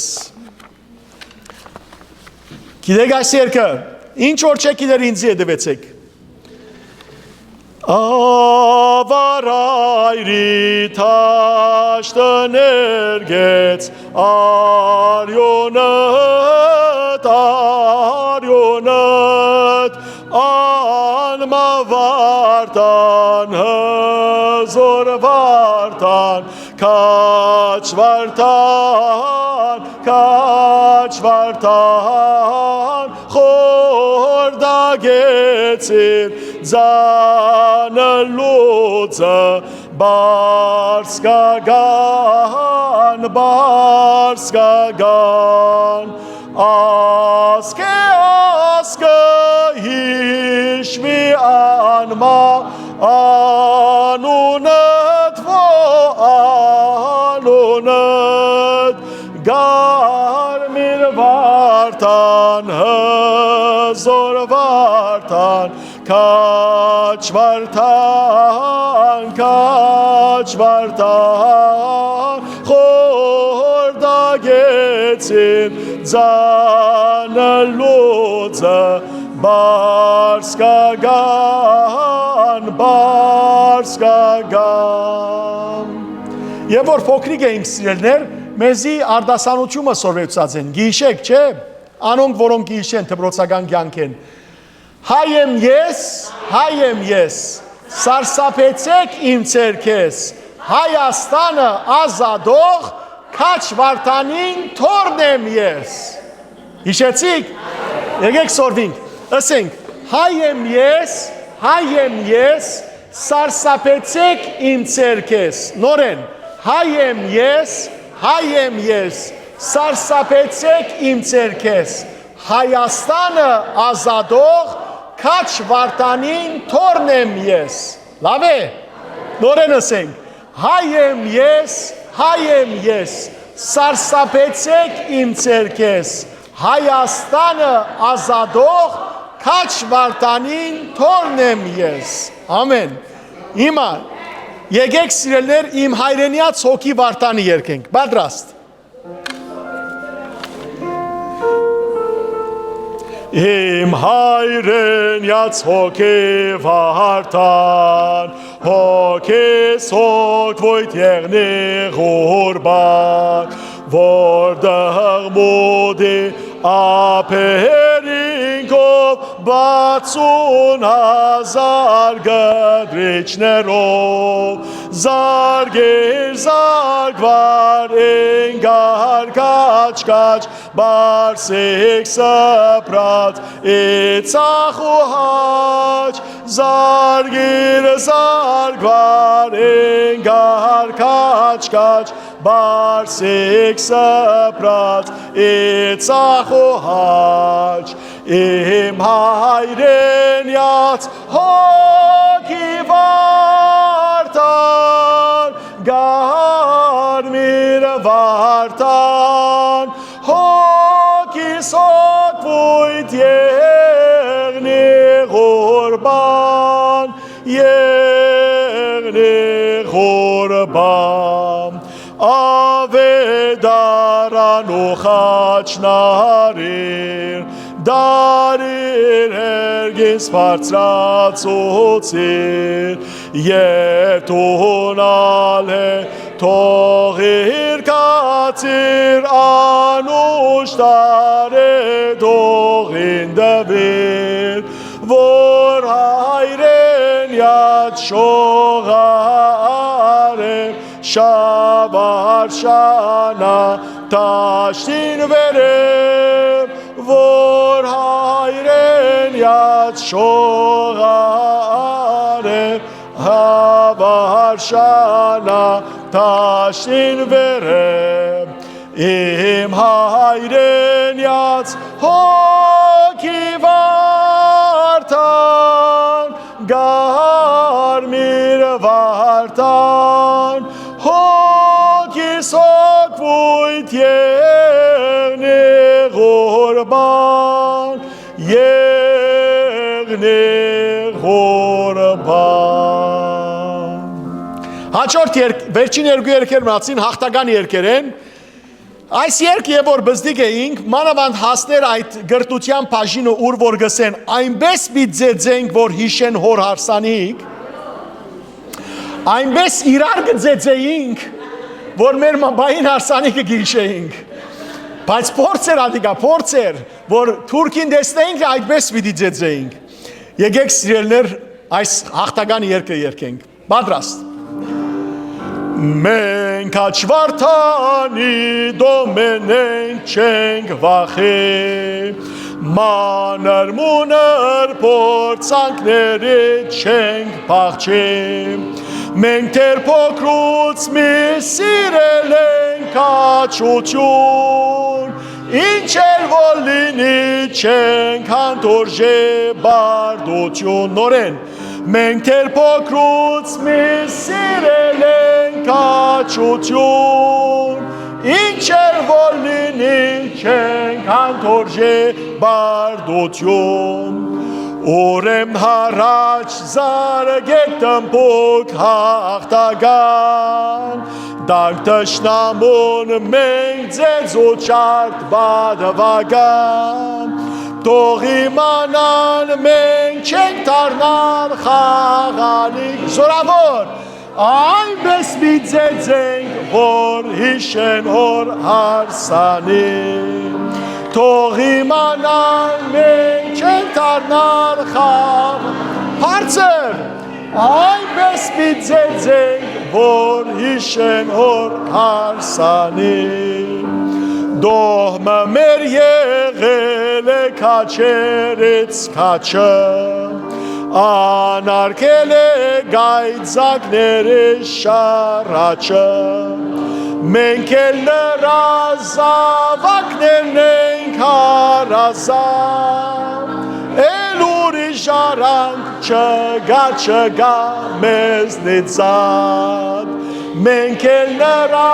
Գիտեք այս երգը, ինչ որ չէ գիտեր, ինձի հետեւեցէք։ Աւարայրի դաշտը ներկեց արիւնդ, արիւնդ, անմա վարդան, հզօր վարդան, քաջ վարդան, քաջ վարդան, խորտակեցին ծանր լուծը, բարձկական, բարձկական։ Ազգէ ազգը յիշուի անմա անունդ, ո անունդ, կարմիր վարդան, հզօր վարդան, քաջ վարդան, քաջ վարդան, խորտակեցին ծանր լուծը, բարձկական, բարձկական։ Երբ որ փոքրիկ էինք, սիրելիներ, մեզի արտասանութիւնը սորվեցուցած են, գիշեք, չէ՞։ Անոնք, որոնք գիշեն դպրոցական կեանք են։ Հայ եմ ես, հայ եմ ես, սարսափեցէք իմ ձեռքէս, Հայաստանը ազատող քաջ Վարդանին թոռն եմ ես։ Յիշեցի՞ք։ Եկեք սորվինք, ըսենք. հայ եմ ես, հայ եմ ես, սարսափեցէք իմ ձեռքէս։ Նորէն. հայ եմ ես, հայ եմ ես, սարսափեցէք իմ ձեռքէս, Հայաստանը ազատող քաջ Վարդանին թոռն եմ ես։ Լավ է։ Նորէն ըսենք. հայ եմ ես, հայ եմ ես, սարսափեցէք իմ ձեռքէս, Հայաստանը ազատող քաջ Վարդանին թոռն եմ ես։ Ամեն։ Հիմա եկեք, սիրելիներ, իմ հայրենեաց հոգի Վարդանը երգենք։ Պատրաստ։ Իմ հայրենեաց հոգի Վարդան, հոգիս հոգ վոյթ եղնի ղուրբան, որ դղմուտի ափերին քով բացուն հազար կտրիչներով, զարգիր զարգվար ինկար քաջ քաջ, բարսիկ սփռած ի ծախ ու հաջ, զարգիր զարգվար ինկար քաջ քաջ, բարսիկ սփռած ի ծախ ու հաջ, իմ հայրենեաց հոգի Վարդան, կարմիր Վարդան, հոգիս հոգ վոյթ եղնի ղուրբան, եղնի ղուրբան, Ավետարան ու խաչնարին, դարիր հերգիս բարձրացուցիր, Երթուն ալ է, թող իր կացիր անուշ տարէ, թող ինտվիր, որ հայրենեաց շողարէ շավարշանայ դաշտին վերեւ, որ հայրենեաց շողարէ շավարշանայ դաշտին վերեւ, իմ հայրենեաց հոգի վարդան, կարմիր վարդան, հոգիս հոգ վոյթ եղնի ղուրբան, եղնի ղուրբան։ Հաջորդ երգ, վերջին երկու երգեր մնացին, յաղթական երգեր են։ Այս երգ եւ որ բզդիկ էինք, մանաւանդ հասներ այդ կրթութեան բաժինը, ուր որ գսեն, այնպէս պիտի ձեձենք, որ յիշեն հոր հարսանիք, այնպէս իրար կը ձեձեինք, որ մեր մամային հարսանիքը կը յիշեինք։ Բայց փորձ էր ատիկա, փորձ էր, որ Թուրքին տեսնեինք, այդպէս պիտի ձեձեինք։ Եկեք, սիրելիներ, այս յաղթական երգը երգենք։ Պատրաստ։ Մենք աջ Վարդանի դոմենենք չենք վախի, մանր մունր փորձանքների չենք փախչի։ Մենք դեռ փոքրուց մի սիրել ենք աճություն, ինչ էլ որ լինի, չենք հանդուրժի բարդություն։ Նորեն, մենք դեռ փոքրուց մի սիրել ենք աճություն, ինչ էլ որ լինի, չենք հանդուրժի բարդություն։ Ուրեմն յառաջ զարկեք, դմբուկ յաղթական, դանք թշնամուն մենք ձեզ ու չարդ պատվական, թող իմանան մենք չենք դառնալ խաղալիք։ Զորաւոր, այնպէս պիտի ձեձենք, որ յիշեն հոր հարսանին, թող իմանան մենք չենք դառնալ խաղ-, բարձր, այնպէս պիտի ձեձենք, որ յիշեն հոր հարսանին։ Դոհմը մեր եղել է քաչերից քաչը, անարգել է գայծակների շարաճը։ Մենք էլ նրա զաւակներն ենք հարազատ, էլ ուրիշ ժառանգ չկայ, չկայ մեզնից զատ։ Մենք էլ նրա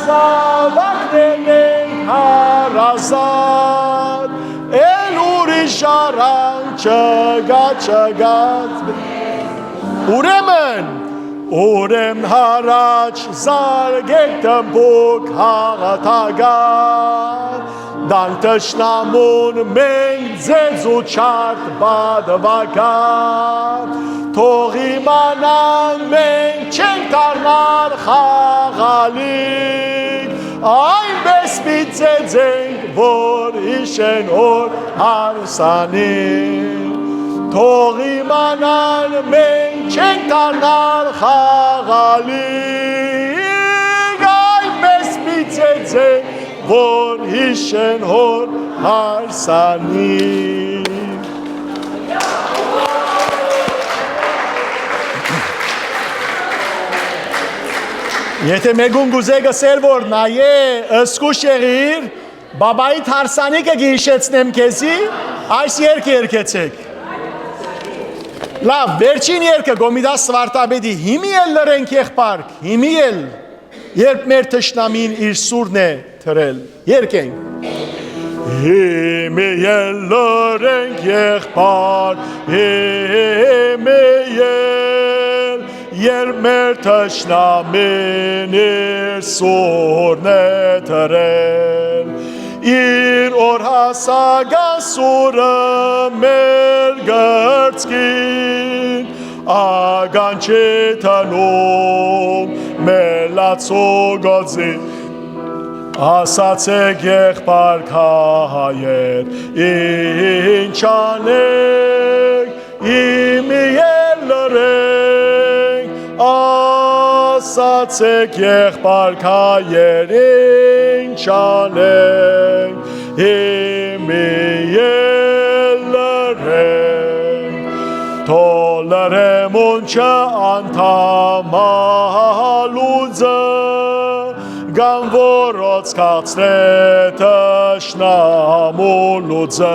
զաւակներն ենք հարազատ, էլ ուրիշ ժառանգ չկայ, չկայ։ Ուրեմն, ուրեմն յառաջ զարկեք, դմբուկ յաղթական, դանք թշնամուն մենք ձեզ ու չարդ պատվական, թող իմանան մենք չենք դառնալ խաղալիք, այնպէս պիտի ձեձենք, որ յիշեն հոր հարսանին, թող իմանան մենք չենք դառնալ խաղալիք, այնպէս պիտի ձեձենք, որ յիշեն հոր հարսանին։ Եթե մեկուն կուզե, կ'ըսէ, որ նայէ, զգուշ եղիր, բաբայիդ հարսանիքը կը յիշեցնեմ քեզի, այս երգը երգեցէք։ Լաւ, վերջին երգը Կոմիտաս Վարդապետի, հիմի էլ լռենք, եղբայր, հիմի էլ, երբ մեր թշնամին իր սուրն է թռել։ Երգենք։ Հիմի էլ լռենք, եղբայր, հիմի էլ, երբ մեր թշնամին իր սուրն է թռել, իր օրհասական սուրը մեր կրծքին, Ականջի դնում մելացու գոձի, ասացեք եղբայր քայեր, ինչ անենք, իմի ել լռենք, ասացեք եղբայր քայեր, ինչ անենք, իմի ել լռենք, թող լռե մունչը անդամալուծը, կամ որոց քաղցրե թշնամու լուծը,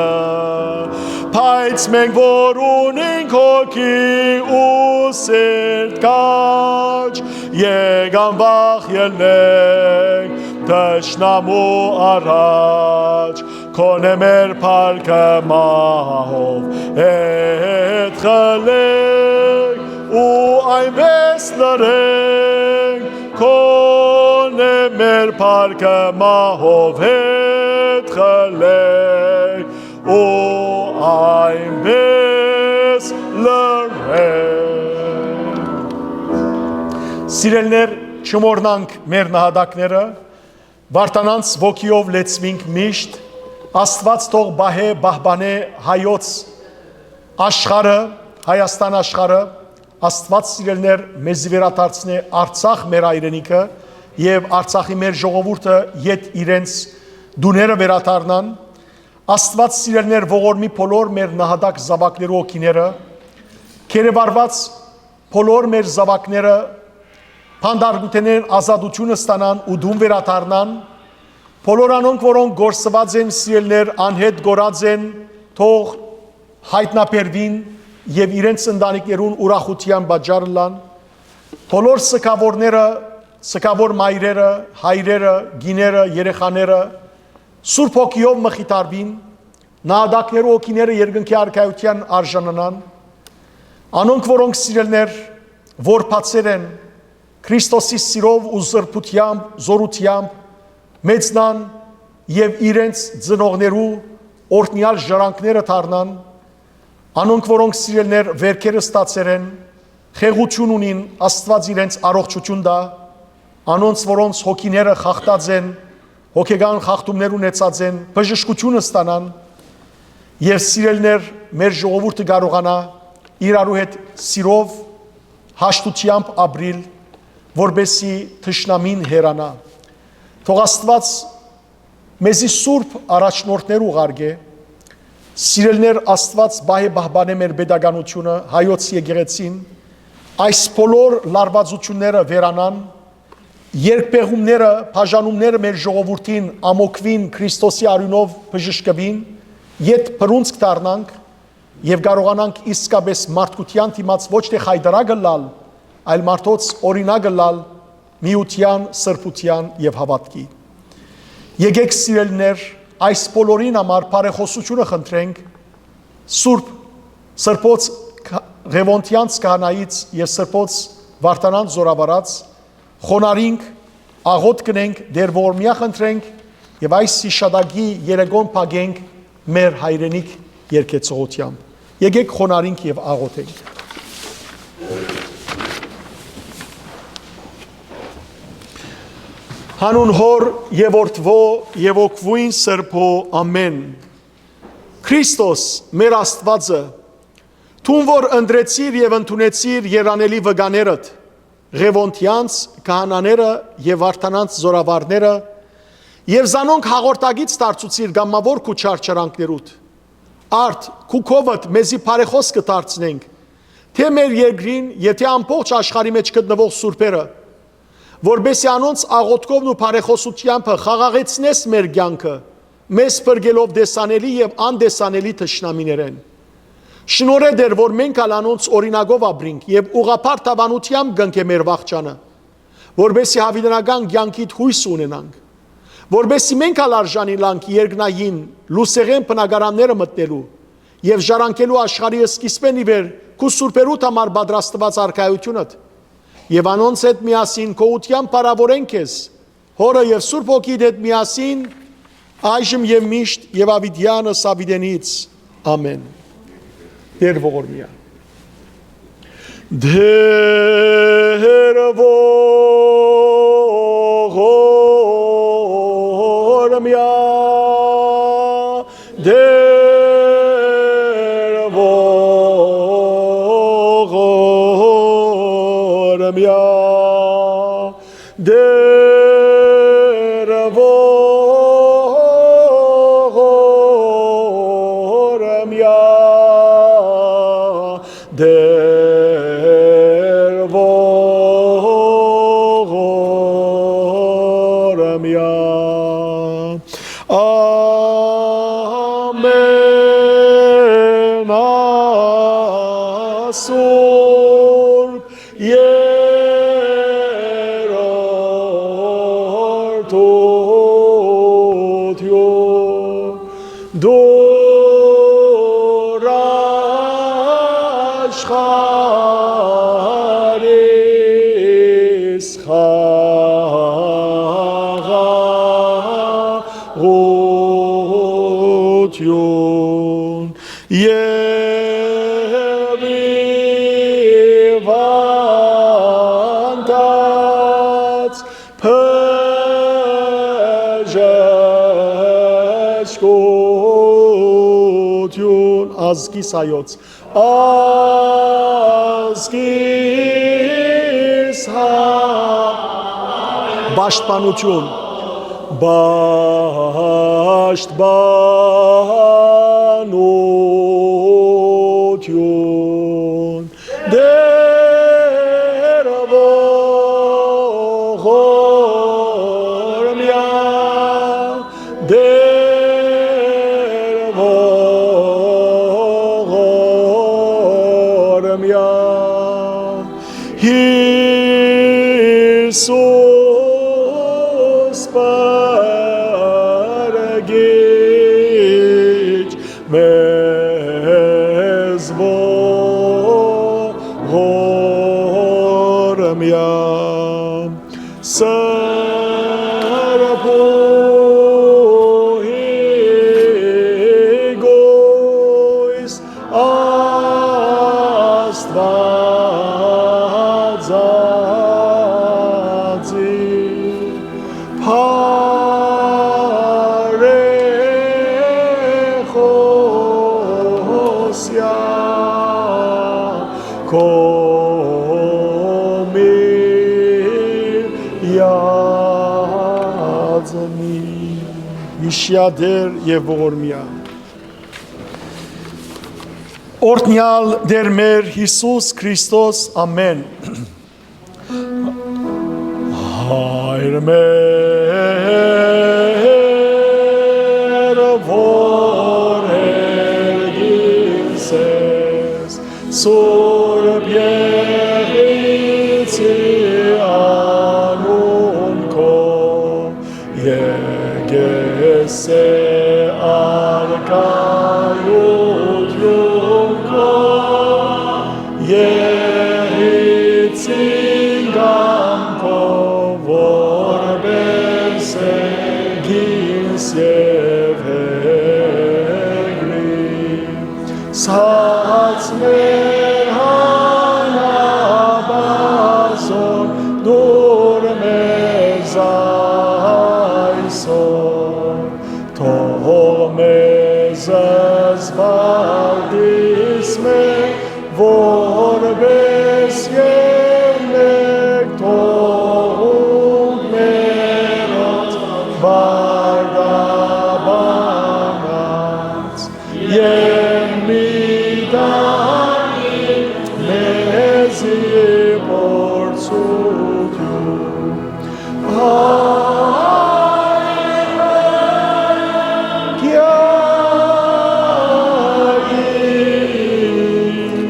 բայց մենք որ ունենք հոգի ու սիրտ քաջ, եկան վախ ելնենք թշնամու առաջ, քոնէ մեր փառքը մահով հետ խլենք ու այնպես լռենք, քոնէ մեր փառքը մահով հետ խլենք ու այնպես լռենք։ Սիրելներ, չմոռնանք մեր նահատակները, Վարդանանց ոգիով լեցուինք միշտ, Աստուած թող պահէ, պահպանէ հայոց աշխարհը, Հայաստան աշխարհը, Աստուած սիրելներ մեզի վերադարձնէ Արցախ մեր հայրենիքը եւ Արցախի մեր ժողովուրդը յետ իրենց տուները վերադառնան։ Աստուած սիրելներ ողորմի բոլոր մեր նահատակ զաւակներու հոգիները, գերեվարուած բոլոր մեր զաւակները բանտարկութենէն ազատութիւնը ստանան ու տուն վերադառնան, բոլոր անոնք, որոնք կորսուած են, սիրելներ անհետ կորած են, թող յայտնաբերուին եւ իրենց ընտանիքներուն ուրախութեան պատճառ ըլլան, բոլոր սգաւորները, սգաւոր մայրերը, հայրերը, կիները, երեխաները Սուրբ Հոգիով մխիթարուին, նահատակներու հոգիները երկնքի արքայութեան արժանանան, անոնք, որոնք սիրելներ, որբացեր են, Քրիստոսի սիրով ու սրբութեամբ, զօրութեամբ մեծնան եւ իրենց ծնողներու օրհնեալ ժառանգները դառնան, անոնք, որոնք սիրելներ, վերքերը ստացեր են, խեղութիւն ունին, Աստուած իրենց առողջութիւն տայ, անոնց, որոնց հոգիները խախտած են, հոգեկան խախտումներ ունեցած են, բժշկութիւնը ստանան եւ սիրելներ, մեր ժողովուրդը կարողանայ իրարու հետ սիրով, հաշտութեամբ ապրիլ, որպեսզի թշնամին հեռանայ։ Թող Աստուած մեզի սուրբ առաջնորդներ ուղարկէ, սիրելներ, Աստուած պահէ պահպանէ մեր պետականութիւնը, հայոց եկեղեցին, այս բոլոր լարուածութիւնները վերանան, երկբեղումները, բաժանումները մեր ժողովուրդին ամոքուին, Քրիստոսի արիւնով բժշկուին, յետ բռունցք դառնանք եւ կարողանանք իսկապէս մարդկութեան դիմաց ոչ թէ խայտարակ ըլլալ, այլ մարդոց օրինակ ըլլալ միութեան, սրբութեան եւ հաւատքի։ Եկէք, սիրելիներ, այս բոլորին համար բարեխօսութիւնը խնդրենք Սուրբ, Սրբոց Ք-, Ղևոնդեանց քահանայից եւ Սրբոց Վարդանանց զորավարած, խոնարհինք, աղօթք կ'ընենք, Տէր ողորմեայ խնդրենք եւ այս յիշատակի երեկոյն փակենք մեր հայրենիք երգեցողութեամբ։ Եկէք խոնարհինք եւ աղօթենք։ Հանուն Հօր եւ Որդւոյ եւ Հոգւոյն Սրբոյ, ամէն։ Քրիստոս, մեր Աստուածը, դուն որ ընտրեցիր եւ ընդունեցիր երանելի վկաներդ, Ղևոնդեանց քահանաները եւ Վարդանանց զորավարները, եւ զանոնք հաղորդակից դարձուցիր կամաւոր քու չարչարանքներուդ։ Արդ, քու քովդ մեզի բարեխօս կը դարձնենք, թէ մեր երկրին, եւ թէ ամբողջ աշխարհի մէջ գտնուող սուրբերը, որպեսզի անոնց աղօթքովն ու բարեխօսութեամբը խաղաղեցնես մեր կեանքը, մեզ փրկելով տեսանելի եւ անտեսանելի թշնամիներէն։ Շնորհէ Տէր, որ մենք ալ անոնց օրինակով ապրինք եւ ուղղափառ դաւանութեամբ կնքէ մեր վախճանը, որպեսզի յաւիտենական կեանքիդ յոյս ունենանք, որպեսզի մենք ալ արժանի լանք երկնային լուսեղեն բնակարանները մտնելու եւ ժառանգելու աշխարհի սկիզբէն ի վեր քու սուրբերուդ համար պատրաստուած արքայութիւնդ, եւ անոնց հետ միասին գոհութեամբ փառաւորենք քեզ, Հօրը եւ Սուրբ Հոգիդ հետ միասին, այժմ եւ միշտ եւ յաւիտեանս յաւիտենից։ Ամէն։ Տէր ողորմեայ։ Տէր ողորմեա, Տէր ողորմեա, Տէր ողորմեա, Տէր ողորմեա։ Ամէն ասուր երրորդութիւն դուր աշխարհիս խաղաղութիւն եւ հիւանդանոց բժշկութիւն ազգիս հայոց, ազգիս հայ պաշտպանութիւն, պաշտպանութիւն, Տէր ողորմեա, Տէր ողորմեա, Յիսուս պրկիչ մեզ ողորմեա, սրբուհի կոյս Աստուածածի բարեխօսեայ քո միածնի։ Յիշիա Տէր եւ ողորմեա։ Օրհնեալ Տէր մեր Յիսուս Քրիստոս, ամէն։ Հայր մեր, որ երկինս ես, Սուրբ Եղիցի անուն քո, եկես է արքայութիւն քո, Եղիցին կամքով, որպէս երկինս եւ երկրի, սաց մեր հանապազօն դուր մեզ այսօր, թող մեզ զբաղիս մեր, որպէս եւ մեկ թողունք մերոնց բարդաբանած, եւ մի տանի մեզի փորձութիւն, այլ կեանքին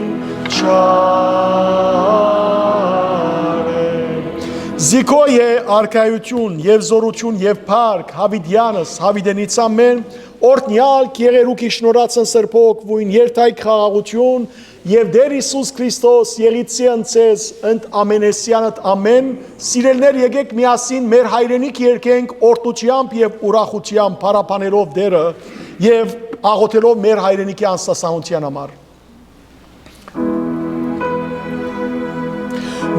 չարենք։ Զիքոյ է արքայութիւն եւ զօրութիւն եւ փառք յաւիտեանս, յաւիտենից ամէն, օրհնեալ կ'եղերուք իշնորհացն սրբոյ հոգւոյն, երթայք խաղաղութիւն, եւ Տէր Յիսուս Քրիստոս եղիցի ընդ ձեզ, ընդ ամենեսեանդ ամէն, սիրելիներ, եկեք միասին մեր հայրենիք երգենք օրհնութեամբ եւ ուրախութեամբ, փառաբանելով Տէրը եւ աղոթելով մեր հայրենիքի անսասանութեան համար։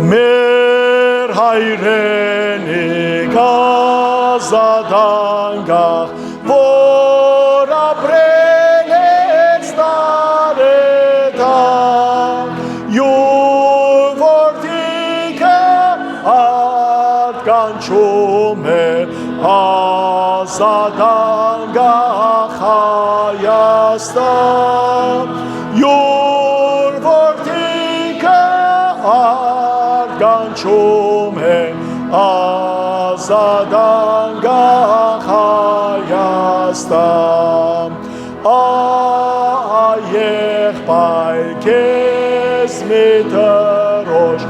Մեր հայրենիք ազատ անկախ, որ ապրել ես տարեթաղ, յուր որդիքը արտկանչում է ազատ անկախ Հայաստան, յուր որդիքը արտկանչում է ազատ անկախ Հայաստան։ Ա, եղբայր, քեզ մի դրոշ,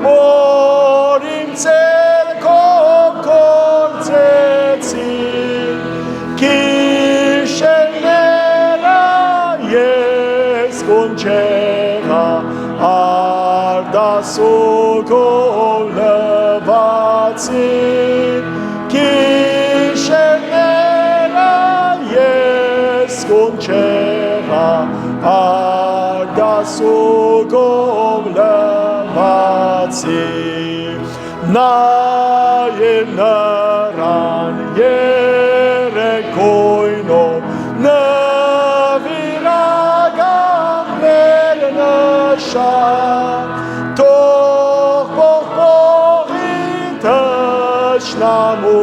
որ իմ ձեռքով գործեցի, գիշերները ես կուն չեղա, արտասուքով լվացի, գիշերները ես կուն չեղա, արտասուքով լվացի։ Նայիր, նրան երեք գոյնով նուիրական մեր նշան, թող պողպողի թշնամու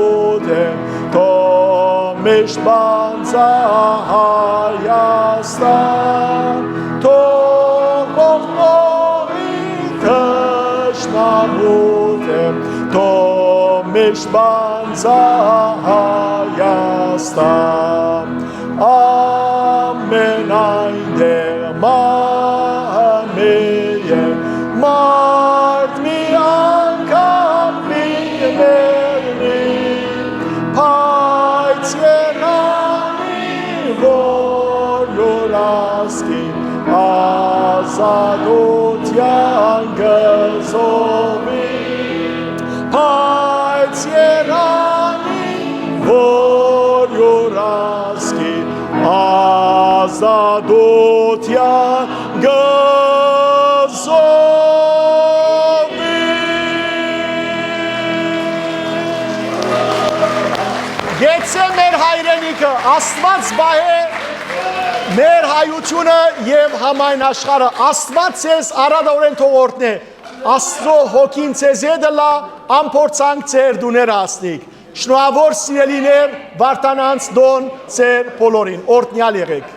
դէմ, թող միշտ պանծայ Հայաստան, թող պողպողի թշնամու դէմ, թող միշտ պանծայ Հայաստան։ Ամենայն դեղ մահ մը է, մարդ մի անգամ պիտի մեռնի, բայց երանի, որ յուր ազգին ազատութեան կը զոհուի, բայց երանի, որ յուր ազգին ազատութեան կը զոհուի։ Գեցե մեր հայրենիքը, Աստուած պահէ մեր հայութիւնը եւ համայն աշխարհը։ Աստուած ձեզ առատորեն թող օրհնէ։ Աստուծոյ հոգին ձեզի հետ ըլլայ, ամփորձանք ձեր տուները հասնիք։ Շնորհաւոր սիրելիներ, Վարդանանց տօն ձեր բոլորին։ Օրհնեալ եղէք։